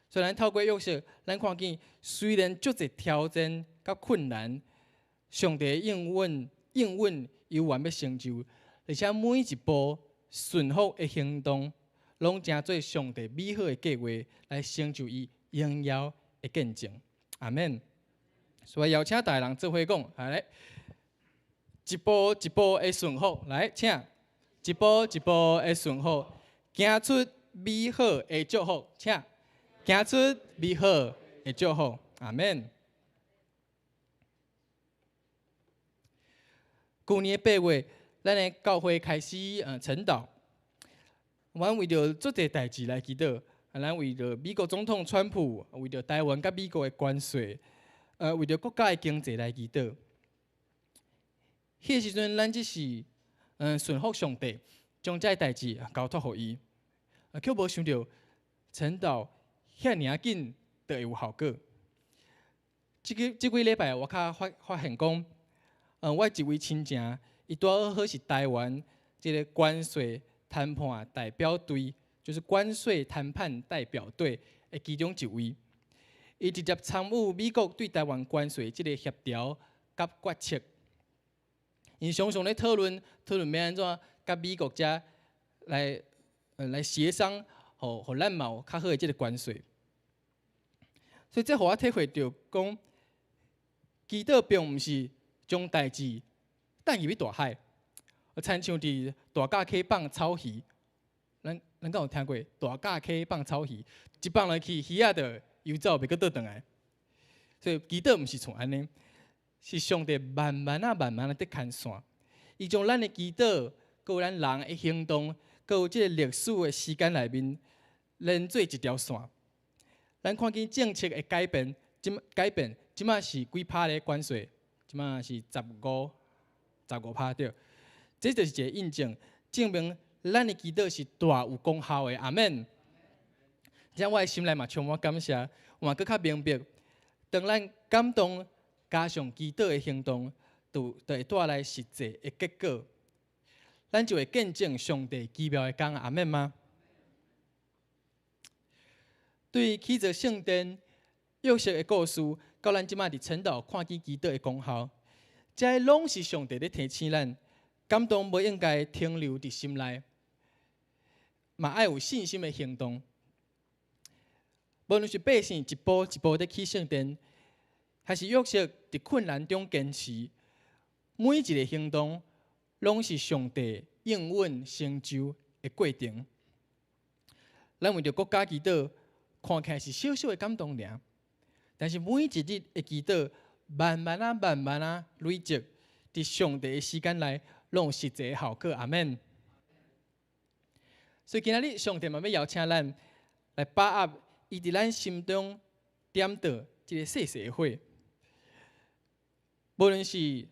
所以咱透過約瑟，咱看見雖然足濟挑戰佮困難，上帝的應允猶原欲成就，而且每一步順服的行動，攏成做上帝美好的計劃，來成就伊榮耀的見證。阿門。所以邀請大人做伙講，來，一步一步的順服，來，請一步一步的順服，行出美好的祝福，請行出美好的祝福，阿們。舊年8月，咱的教會開始晨禱，阮為著足濟代誌來祈禱，啊，咱為著美國總統川普，為著台灣佮美國的關稅，為著國家的經濟來祈禱。彼个時陣，咱只是順服上帝，將這个代誌交託予伊，啊，卻無想著晨禱遐爾仔緊，就會有效果。這幾禮拜，我較發現講，我一位親情，伊拄好是台灣這个關稅談判代表隊，就是關稅談判代表隊的其中一位。伊直接參與美國對台灣關稅這个協調佮決策。𪜶常常咧討論討論欲按怎佮美國遮來協商，予咱嘛有較好的這个關稅。所以這予我體會著講，祈禱並毋是將代誌擲入去大海，親像佇大甲溪放草魚，咱敢有聽過大甲溪放草魚？一放落去，魚仔就游走，袂閣倒轉來。所以祈禱毋是像按呢，是上帝慢慢仔、慢慢仔佇牽線。伊將咱的祈禱，閣有咱人的行動，閣有這个歷史的時間內面，連做一條線。咱看見政策的改變，這馬是幾趴咧關稅？這馬是15%對。這就是一個印證，證明咱的祈禱是大有功效的。阿們。這我的心內嘛充滿感謝，嘛閣較明白，當咱感動加上祈禱的行動，就會帶來實際的結果。咱就會見證上帝奇妙的工。阿們嗎？對起造聖殿約瑟的故事，到咱這馬佇晨禱看見祈禱的功效，這攏是上帝咧提醒咱，感動無應該停留佇心內，嘛愛有信心的行動。無論是百姓一步一步咧起聖殿，還是約瑟佇困難中堅持，每一个行動，攏是上帝應允成就的過程。咱為著國家祈禱，看起來是小小的感動爾，但是每一日的祈禱，慢慢仔、慢慢仔累積，佇上帝的時間內，攏有實際的效果。阿們。所以今仔日上帝嘛欲邀請咱來把握伊佇咱心中點著這个細細的火，無論是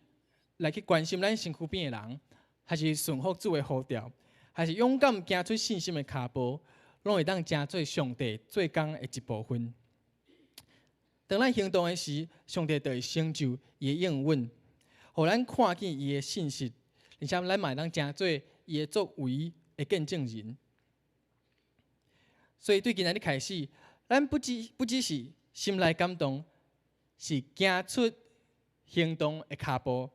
來去關心咱身軀邊的人，還是順服主的呼召，還是勇敢行出信心的跤步，攏會當成做上帝做工的一部分。當咱行動的時，上帝就會成就伊的應允，予咱看見伊的信實，而且咱嘛會當成做伊的作為的見證人。所以對今仔日開始，咱不只是心內感動，是行出行動的跤步。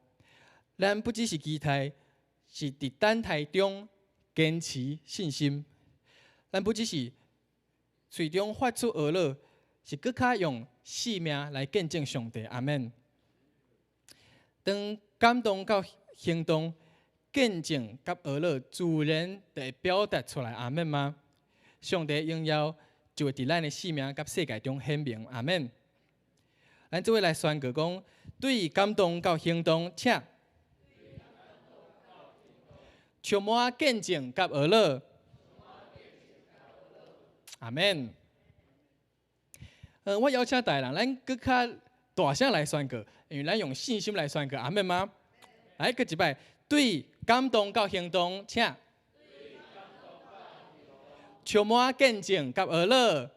咱不只是期待，是佇等待中堅持信心。咱不只是喙中發出呵咾，是閣較用生命來見證上帝。阿們。當感動到行動，見證佮呵咾，自然就會表達出來。阿們嗎？上帝榮耀就會佇咱的生命佮世界中顯明。阿們。咱做伙來宣告講，對感動到行動，請充滿見證佮呵咾。阿們。我邀請大家，咱閣較大聲來宣告，因為咱用信心來宣告。阿們嗎？來，閣一擺，對感動到行動，請充滿見證佮呵咾。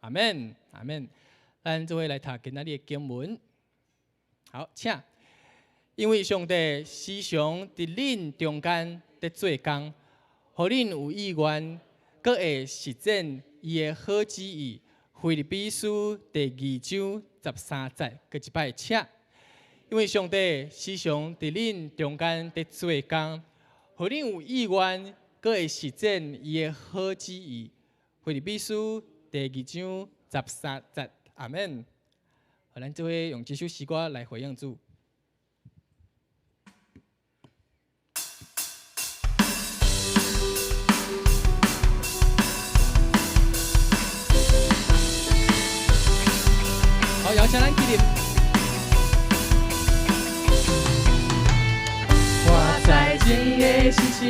阿們，阿們。咱做伙來讀今仔日的經文。好，請。因為上帝時常佇恁中間佇做工，予恁有意願，閣會實踐伊的好旨意。腓立比書第二章十三節，閣一擺，請。因為上帝時常佇恁中間佇做工，予恁有意願，閣會實踐伊的好旨意。腓立比書第二章十三節，阿們。咱做伙用這首詩歌來回應主。好，邀請咱起立。我知一个信心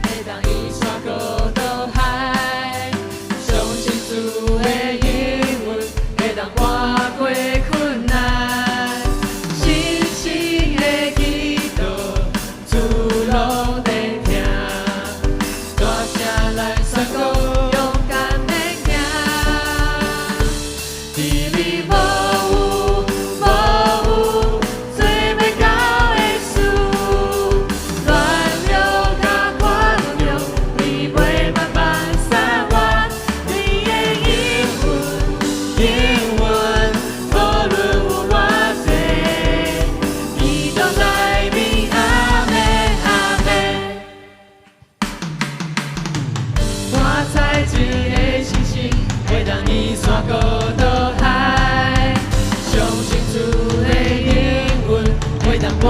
會當移山過倒海，相信主的應允會當跨過困難，信心的祈禱主攏在聽，大聲來宣告，勇敢的行。佇你無有無有做袂到的事，亂流佮緩流，你袂捌放散我。你的應允應允，無論有偌濟，伊都內面阿們阿們。我知一个信心會當移山過倒海，相信主的應允會當跨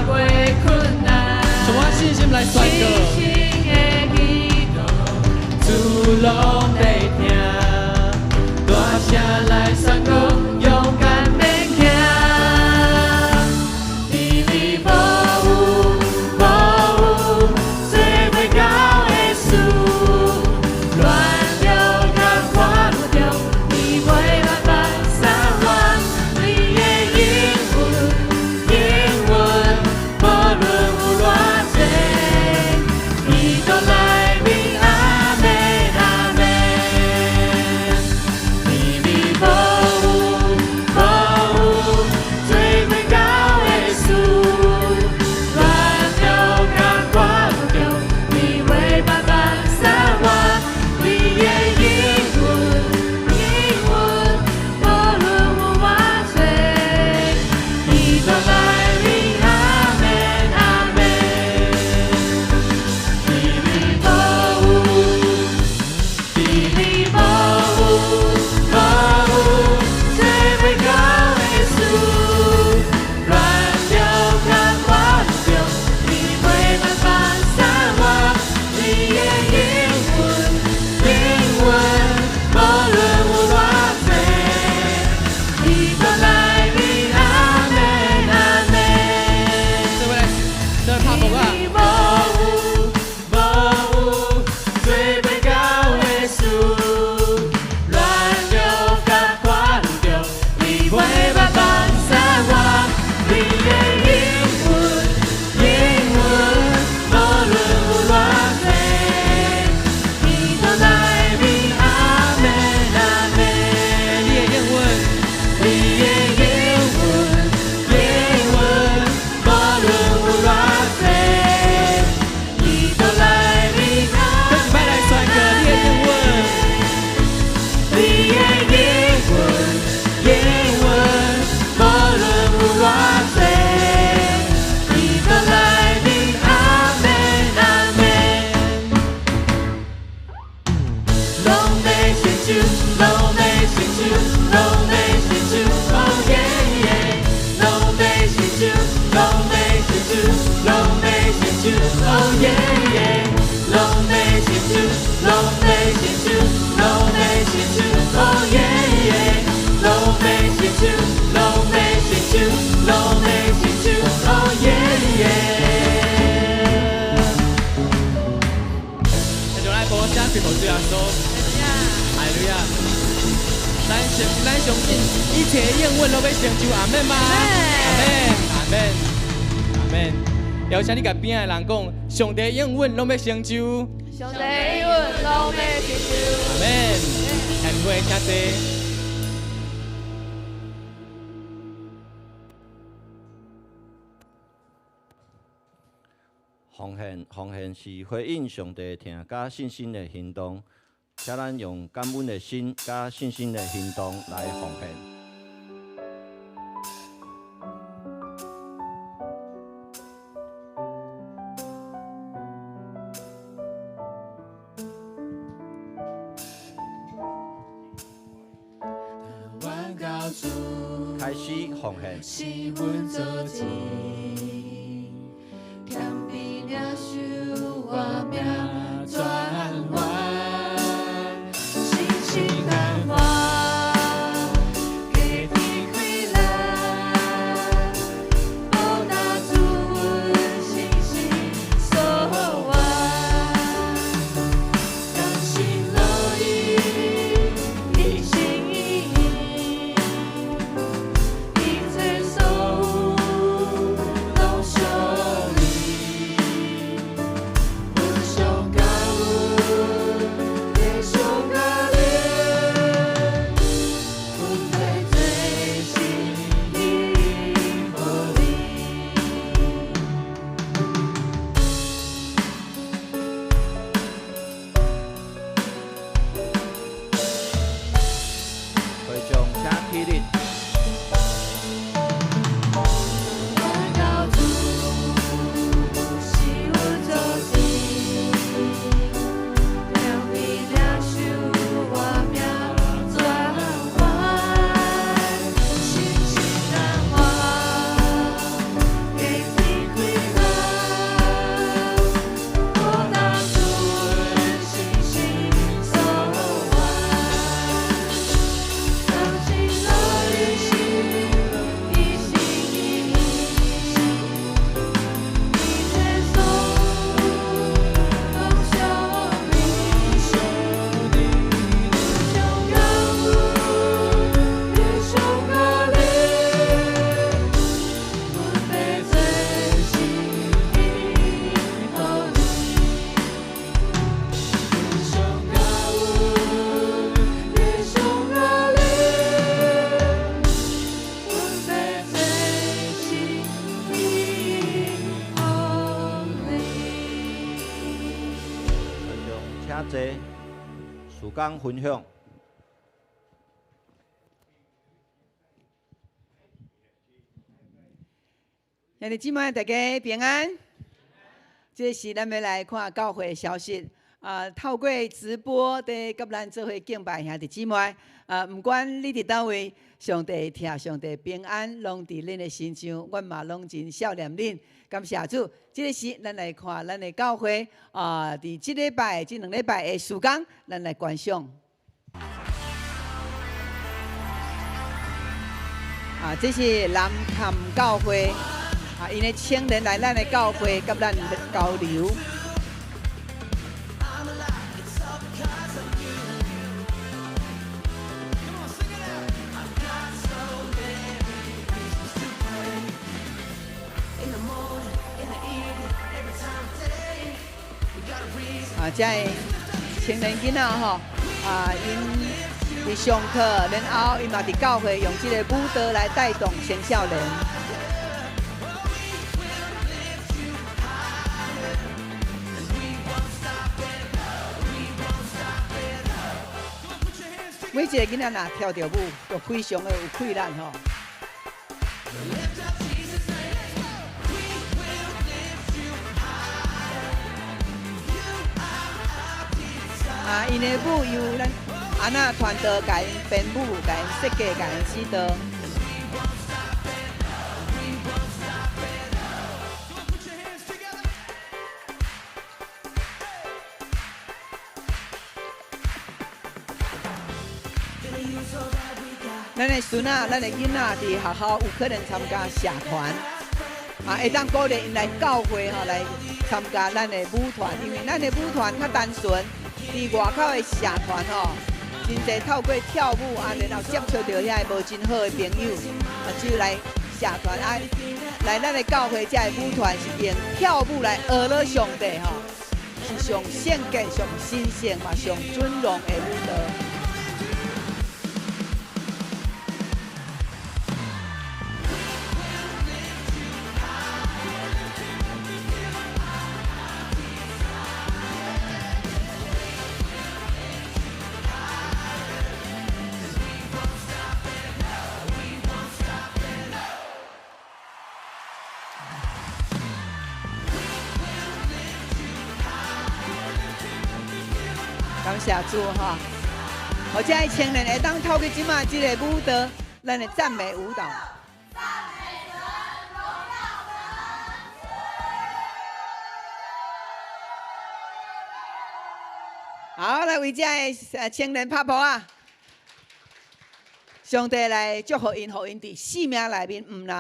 過困難。從我信心來宣信告。心的祈禱，主攏在聽，大聲來宣告，勇敢的行。佇你無有無有做袂到的事，亂流佮緩流，你袂捌放散我。你的應允應允，無論有偌濟，伊都內面阿們阿們。佇你無有無有做袂到的事，亂流佮緩流，你袂捌放散我。你的應允應允，無論有偌濟，伊都內面阿們阿們。佇你無有，佇你無有無有做袂到的事，亂流佮緩流，你袂捌放散我。你的應允應允，無論有偌濟，伊都內面阿們阿們。這位來，這位拍鼓啊！無有無有做袂到的事，亂流佮緩流，你袂捌放散我。你的應允應允，無論有偌濟，伊都內面阿們阿們。你的應允，你的應允應允，無論有偌濟，伊都內面阿閣一擺來宣告你的應允。你的應允應允，無論有偌濟，伊都內面阿們阿們。攏欲成就，攏欲成就，攏欲成就，oh yeah yeah，攏欲成就，攏欲成就，攏欲成就，oh yeah yeah，攏欲成就，攏欲成就，攏欲成就，oh yeah yeah，攏欲成就，攏欲成就，攏欲成就，oh yeah yeah。繼續來播聲歸予主耶穌，哈利路亞！咱相信一切應允攏欲成就，阿們嗎？阿們，阿們，阿們。邀請你共邊仔的人講，上帝應允攏欲成就，上帝應允攏欲成就。阿們。請各位請坐。奉獻，奉獻是回應上帝疼佮信心的行動，請咱用感恩的心佮信心的行動來奉獻。阮到主開始奉獻。是阮做主，謙卑領受我命轉彎，信心盼望，家己開朗，济。事工分享。兄弟姊妹，大家平安。這是咱欲來看教會消息。啊，透過直播佇佮咱做伙敬拜兄弟姊妹。啊，毋管你佇佗位，上帝疼，上帝平安，攏佇恁的身上，阮嘛攏真想念恁。感謝主。這个時，咱來看咱的教會啊，佇這禮拜、這兩禮拜的事工，咱來觀賞。啊，這是南崁教會啊，𪜶的青年來咱的教會，佮咱交流。啊，這个青年囡仔吼，啊，𪜶佇上課，然後𪜶嘛佇教會用這个舞蹈來帶動青少年。每一个囡仔若跳著舞，就非常的有氣力吼。啊，𪜶的舞由咱阿那團隊共𪜶編舞、共𪜶設計、共𪜶指導。咱的孫仔、咱的囡仔佇學校有可能參加社團，啊，會當鼓勵𪜶來教會吼來參加咱的舞團，因為咱的舞團較單純。佇外口的社團吼，真濟透過跳舞啊，然後接觸著遐個無真好的朋友，啊，就來社團啊，來咱的教會這个舞團是用跳舞來學了上帝吼，是上聖潔、上神聖嘛、上尊榮的舞蹈。感謝主哈！予這个青年會當透過這馬這个舞蹈，咱的讚美舞蹈。好，來為這个青年拍噗仔！上帝來祝福𪜶，予𪜶佇生命內面，毋若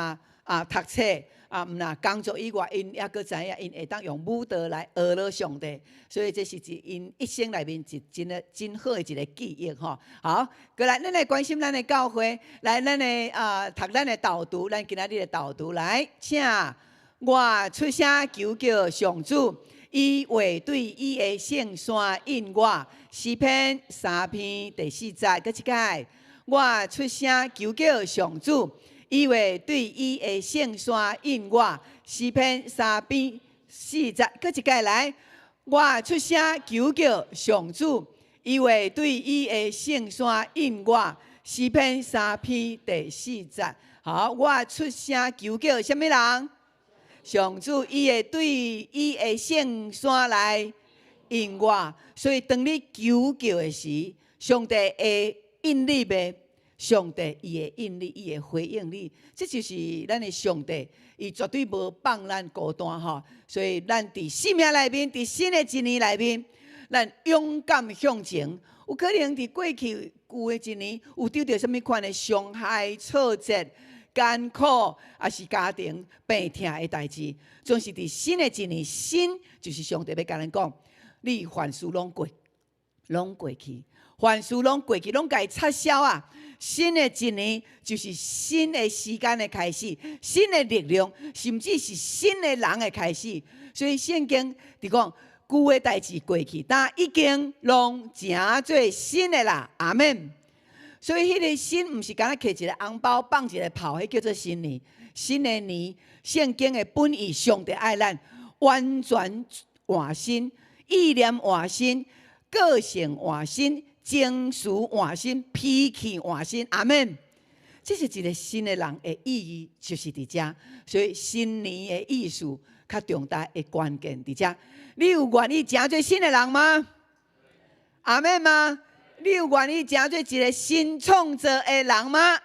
啊讀冊。啊，毋若工作以外，𪜶猶閣知影，𪜶會當用舞蹈來學了上帝，所以這是一𪜶一生內面一真的真好的一个記憶吼。好，過來，咱來關心咱的教會，來，咱的啊讀咱的導讀，咱今仔日的導讀來，請我出聲求叫上主，伊會對伊的聖山應我。詩篇三篇第四節，閣一擺，我出聲求叫上主。伊會對伊的聖山應我，詩篇三篇四節，閣一擺來，我出聲求叫上主，伊會對伊的聖山應我，詩篇三篇第四節。好，我出聲求叫啥物人？上主，伊會對伊的聖山來應我，所以當你求叫的時，上帝會應你袂？上帝伊會應你，伊會回應你，這就是咱的上帝，伊絕對無放咱孤單吼。所以咱佇生命內面，佇新的一年內面，咱勇敢向前。有可能佇過去舊的一年，有拄著啥物款的傷害、挫折、艱苦，抑是家庭病痛的代誌，總是佇新的一年，新就是上帝欲共咱講，你凡事攏過，攏過去，凡事攏過去，攏共伊插銷啊！新的一年就是新的時間的開始，新的力量，甚至是新的人的開始。所以聖經佇講，舊的代誌過去，但已經攏成做新的啦。阿們。所以彼个新毋是干焦摕一个紅包放一个炮，彼叫做新年。新的年，聖經的本意，上帝愛咱完全換新，意念換新，个性換新，情緒換新，脾氣換新。阿門。這是一個新的人的意義，就是佇遮。所以新年的意思較重大的關鍵佇遮。你有願意成做新的人嗎？阿門嗎？你有願意成做一個新創造的人嗎？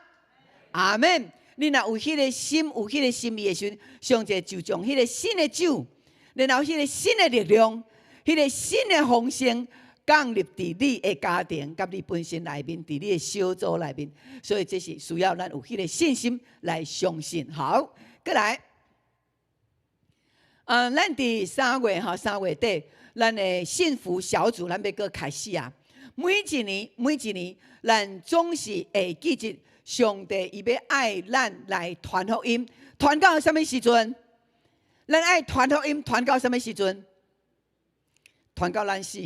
阿門。你若有彼個心，有彼個心意的時陣，上帝就將彼個新的酒，然後彼個新的力量，彼個新的豐盛降臨佇你的家庭，佮你本身內面，佇你的小組內面。所以這是需要咱有彼個信心來相信。好，過來，咱佇三月吼，3月底，咱的幸福小組，咱欲閣開始啊！每一年，每一年，咱總是會記得上帝伊欲愛咱來傳福音，傳到啥物時陣？咱愛傳福音，傳到啥物時陣？傳到咱死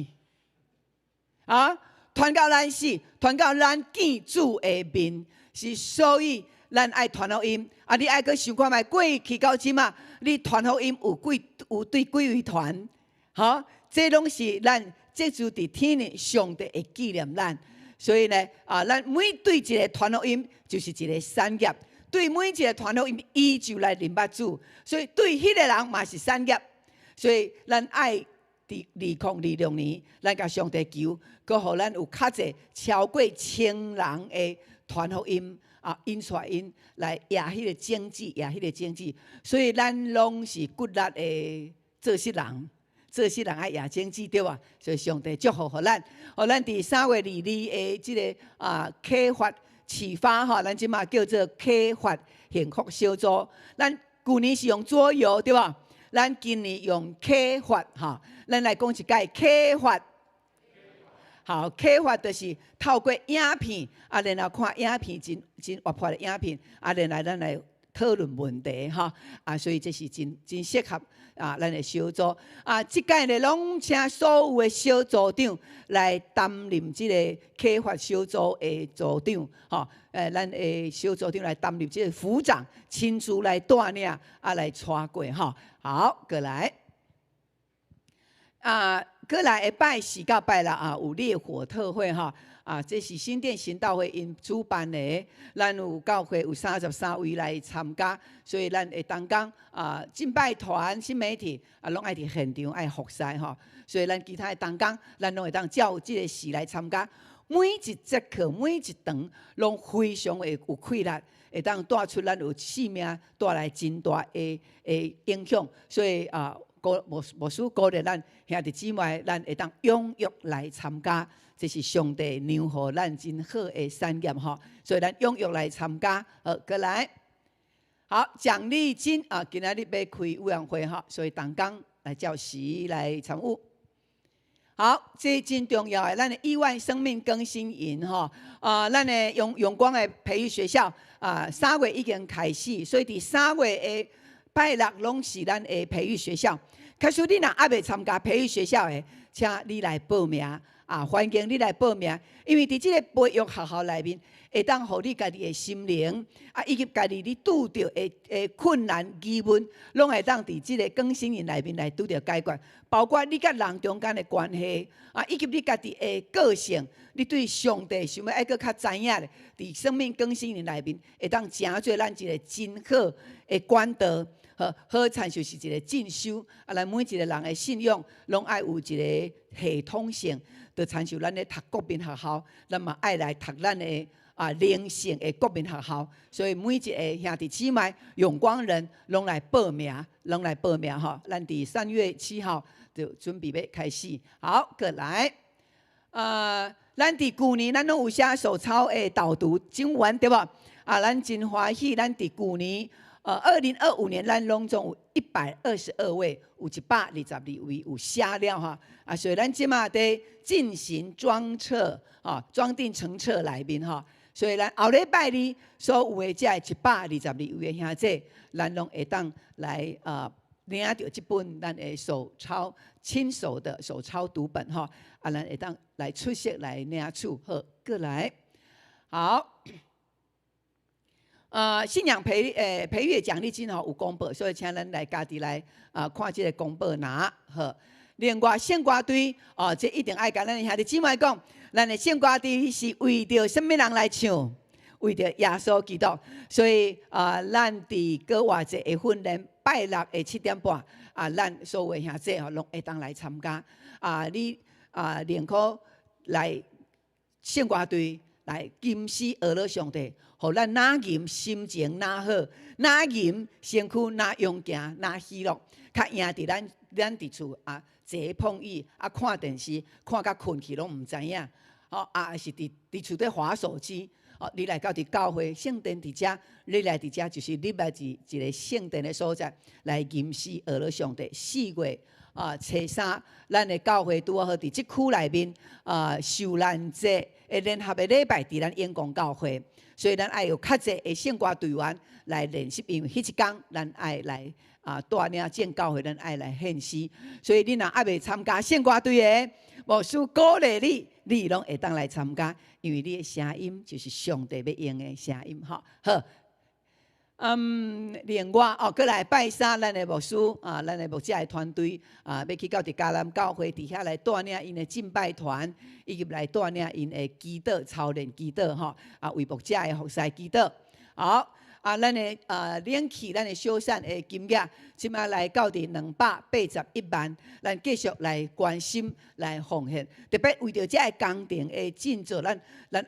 啊！傳到咱死，傳到咱見主的面，是所以咱愛傳福音。啊，你愛閣想看覓？過去到這馬，你傳福音有幾有對幾位傳？哈，這攏是咱這就佇天呢，上帝會紀念咱。所以呢，啊，咱每對一个傳福音就是一個產業，對每一个傳福音，伊就來認捌主，所以對彼个人嘛是產業。所以咱愛佇2026年，咱共上帝求，閣予咱有較濟超過千人的傳福音啊，引帶𪜶來掖彼个種子，掖彼个種子。所以咱攏是骨力的做事人。做事人愛掖種子對無？所以上帝祝福予咱，予咱佇3月22的這个啊啟發啟發吼，咱這馬叫做啟發幸福小組。咱舊年是用桌遊對無？咱今年用啟發吼，咱來講一擺啟發。好，啟發就是透過影片，啊，然後看影片真真活潑的影片，啊，然後咱來討論問題吼，啊，所以這是真真適合啊，咱的小組啊，這擺呢，攏請所有的小組長來擔任這個啟發小組的組長，吼，咱的小組長來擔任這個組長，親自來帶領啊，來帶過吼。好，過來，啊，過來下拜四到拜六啊，有烈火特會吼。啊，這是新店行道會𪜶主辦的，咱有教會有33位來參加，所以咱會當講啊，敬拜團、新媒體啊，攏愛佇現場愛服侍吼，所以咱其他的同工，咱攏會當照這個時來參加。每一節課、每一堂，攏非常的有氣力，會當帶出咱有生命帶來真大的的影響，所以啊，鼓牧牧師鼓勵咱兄弟姊妹，咱會當踴躍來參加。這是上帝讓予咱真好的產業吼，所以咱踴躍來參加。好，過來，好，獎勵金啊，今仔日欲開委員會吼，所以同工來照時來參與。好，這真重要的，咱的億萬生命更新營吼，啊，咱的永永光的培育學校啊，三月已經開始，所以佇三月的拜六攏是咱的培育學校。假使你若猶未參加培育學校的，請你來報名。啊，歡迎你來報名，因為佇這个培育學校內面，會當予你家己的心靈，啊，以及家己你拄著的的困難疑問，攏會當佇這个更新營內面來拄著解決。包括你佮人中間的關係，啊，以及你家己的個性，你對上帝想欲愛閣較知影咧，佇生命更新營內面，會當成做咱一个真好的管道。好，好親像是一個進修，啊，咱每一個人的信仰，攏愛有一个系統性。就親像咱咧讀國民學校，咱嘛愛來讀咱的啊靈性的國民學校。所以每一个兄弟姊妹、永光人，攏來報名，攏來報名吼。咱佇3月7號就準備欲開始。好，過來，咱佇舊年咱攏有寫手抄的導讀經文對無？啊，咱真歡喜，咱佇舊年。2025年，咱攏總有122位，有122位有寫了哈。啊，所以咱這馬佇進行裝冊啊，裝訂成冊內面哈。所以咱後禮拜二所有的這122位的兄弟，咱攏會當來啊領著這本咱的手抄親手的手抄讀本哈。啊，咱會當來出席來領取。好，過來，好。信仰培育獎勵金吼有公布，所以請咱來家己來啊看這个公布拿好。另外聖歌隊哦，這一定愛共咱兄弟姊妹講，咱的聖歌隊是為著啥物人來唱？為著耶穌基督。所以啊，咱佇閣活節的訓練，拜六的7點半啊，咱所有兄弟吼攏會當來參加。啊，你啊，寧可來聖歌隊來吟詩呵咾上帝，予咱若吟心情若好，若吟身軀若勇健，若喜樂，較贏佇咱佇厝啊坐碰椅啊看電視，看甲睏去攏毋知影。吼啊，是佇厝底滑手機。哦，你來到佇教會聖殿佇遮，你來佇遮就是你來佇一個聖殿的所在來吟詩呵咾上帝。4月啊，初三，咱的教會拄好佇這區內面啊，受難節的聯合的禮拜佇咱永光教會，所以咱愛有較濟的聖歌隊員來練習，因為彼一工咱愛來啊帶領眾教會，咱愛來獻詩。所以你若猶未參加聖歌隊的，牧師鼓勵你，你攏會當來參加，因為你的聲音就是上帝欲用的聲音，吼。好，另外哦，閣來拜三，咱的牧師啊，咱的牧者的團隊啊，欲去到佇迦南教會佇遐來帶領𪜶的敬拜團，以及來帶領𪜶的祈禱操練祈禱吼，啊，為牧者的服侍祈禱。好，啊，咱的啊冷氣，咱的修繕的金額，這馬來到佇281萬，咱繼續來關心、來奉獻。特別為著這个工程的進做，咱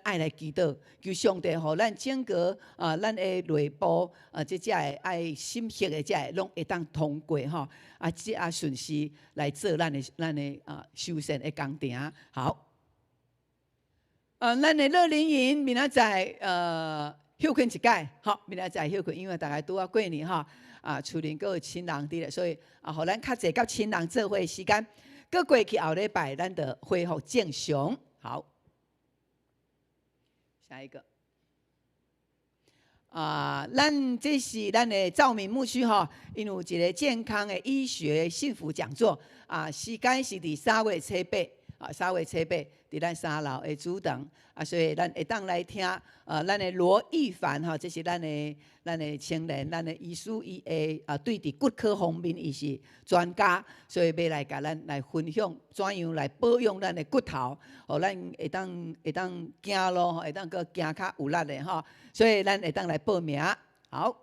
愛來祈禱，求上帝予咱整個啊，咱的內部啊，這遮的愛審核的這个攏會當通過吼，啊，這啊順時來做咱的啊修繕的工程。好，咱的樂齡營明仔載休睏一擺，吼，明仔載休睏，因為大家拄仔過年吼，啊，厝裡閣有親人佇咧，所以啊，予咱較濟佮親人做伙時間。閣過去後禮拜，咱就恢復正常。好，下一個。啊，咱這是咱的赵敏牧師吼，𪜶有一個健康的醫學幸福講座，啊，時間是佇3月初8，啊，3月初8，佇咱三樓的主堂，啊，所以咱會當來聽，咱的羅一凡吼，這是咱的青年，咱的醫師，伊會啊對佇骨科方面伊是專家，所以欲來共咱來分享怎樣來保養咱的骨頭，予咱會當行路，會當閣行較有力的吼，所以咱會當來報名。好，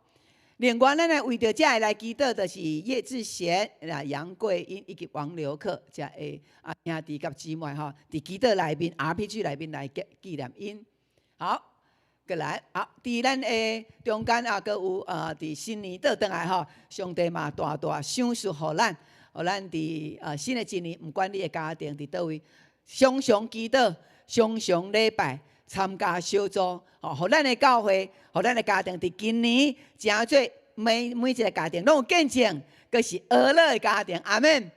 另外咱來為著這个來祈禱，就是葉志賢、啊楊桂英以及王劉克這个啊兄弟佮姊妹吼，佇祈禱內面 RPG 內面來紀念𪜶。好，閣來，好，佇咱的中間啊，閣有啊，佇新年倒轉來吼，上帝嘛大大賞賜予咱，予咱佇啊新的一年，毋管你的家庭佇佗位，常常祈禱，常常禮拜，參加小組，吼，予咱的教會，予咱的家庭佇今年成做每一个家庭攏有見證，閣是和樂的家庭，阿們。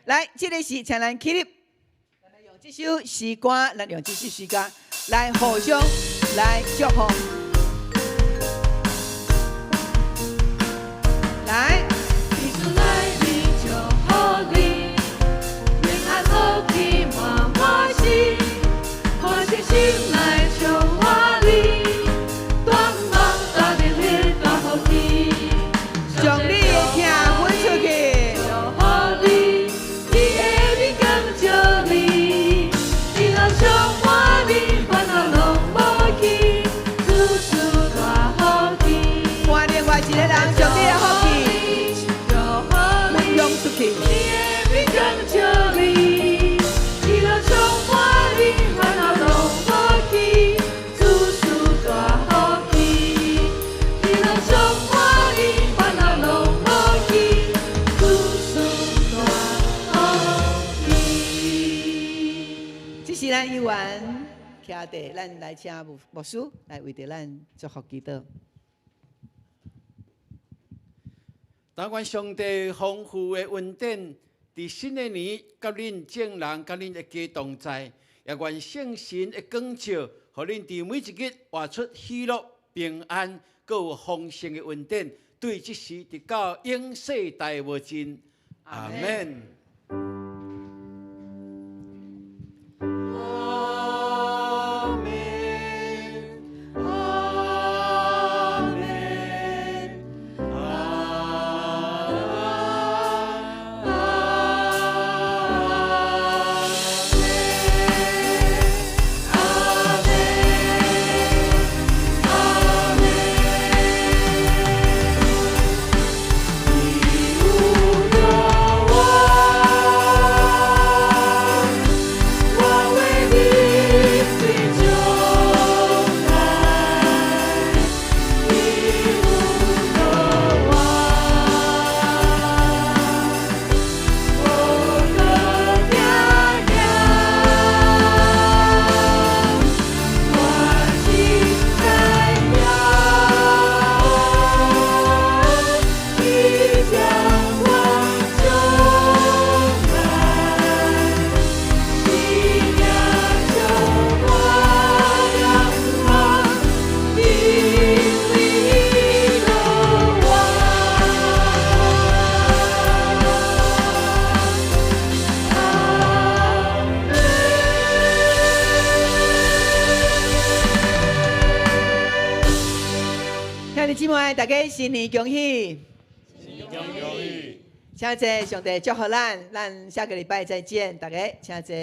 來，這个是請咱起立，咱來用這首詩歌，咱用這首詩歌來互相來祝福。來。彼此來你祝福你，平安福氣滿滿心，歡喜心內充滿你，願望大日日大福氣。將你的疼分出去，祝福你，伊的面光照你，喜樂充滿你，煩惱攏無去，處處大福氣。換另外一個人將你的福氣祝福分你。享出去。伊的面光照你，喜樂充滿你，煩惱攏無去，處處大福氣。喜樂充滿你，煩惱攏無去，處處大福氣。這是咱議員徛佇，咱來請牧師來為著咱祝福祈禱。但願上帝豐富的恩典，佇新的年，佮恁眾人、佮恁的家同在，也願聖神的光照，予恁佇每一日活出喜樂、平安，閣有豐盛的恩典，對這時直到永世代無盡。阿們。阿們，阿們，阿阿兄弟姊妹，大家新年恭喜！恭喜！請坐，上帝祝福咱，咱下個禮拜再見，大家請坐。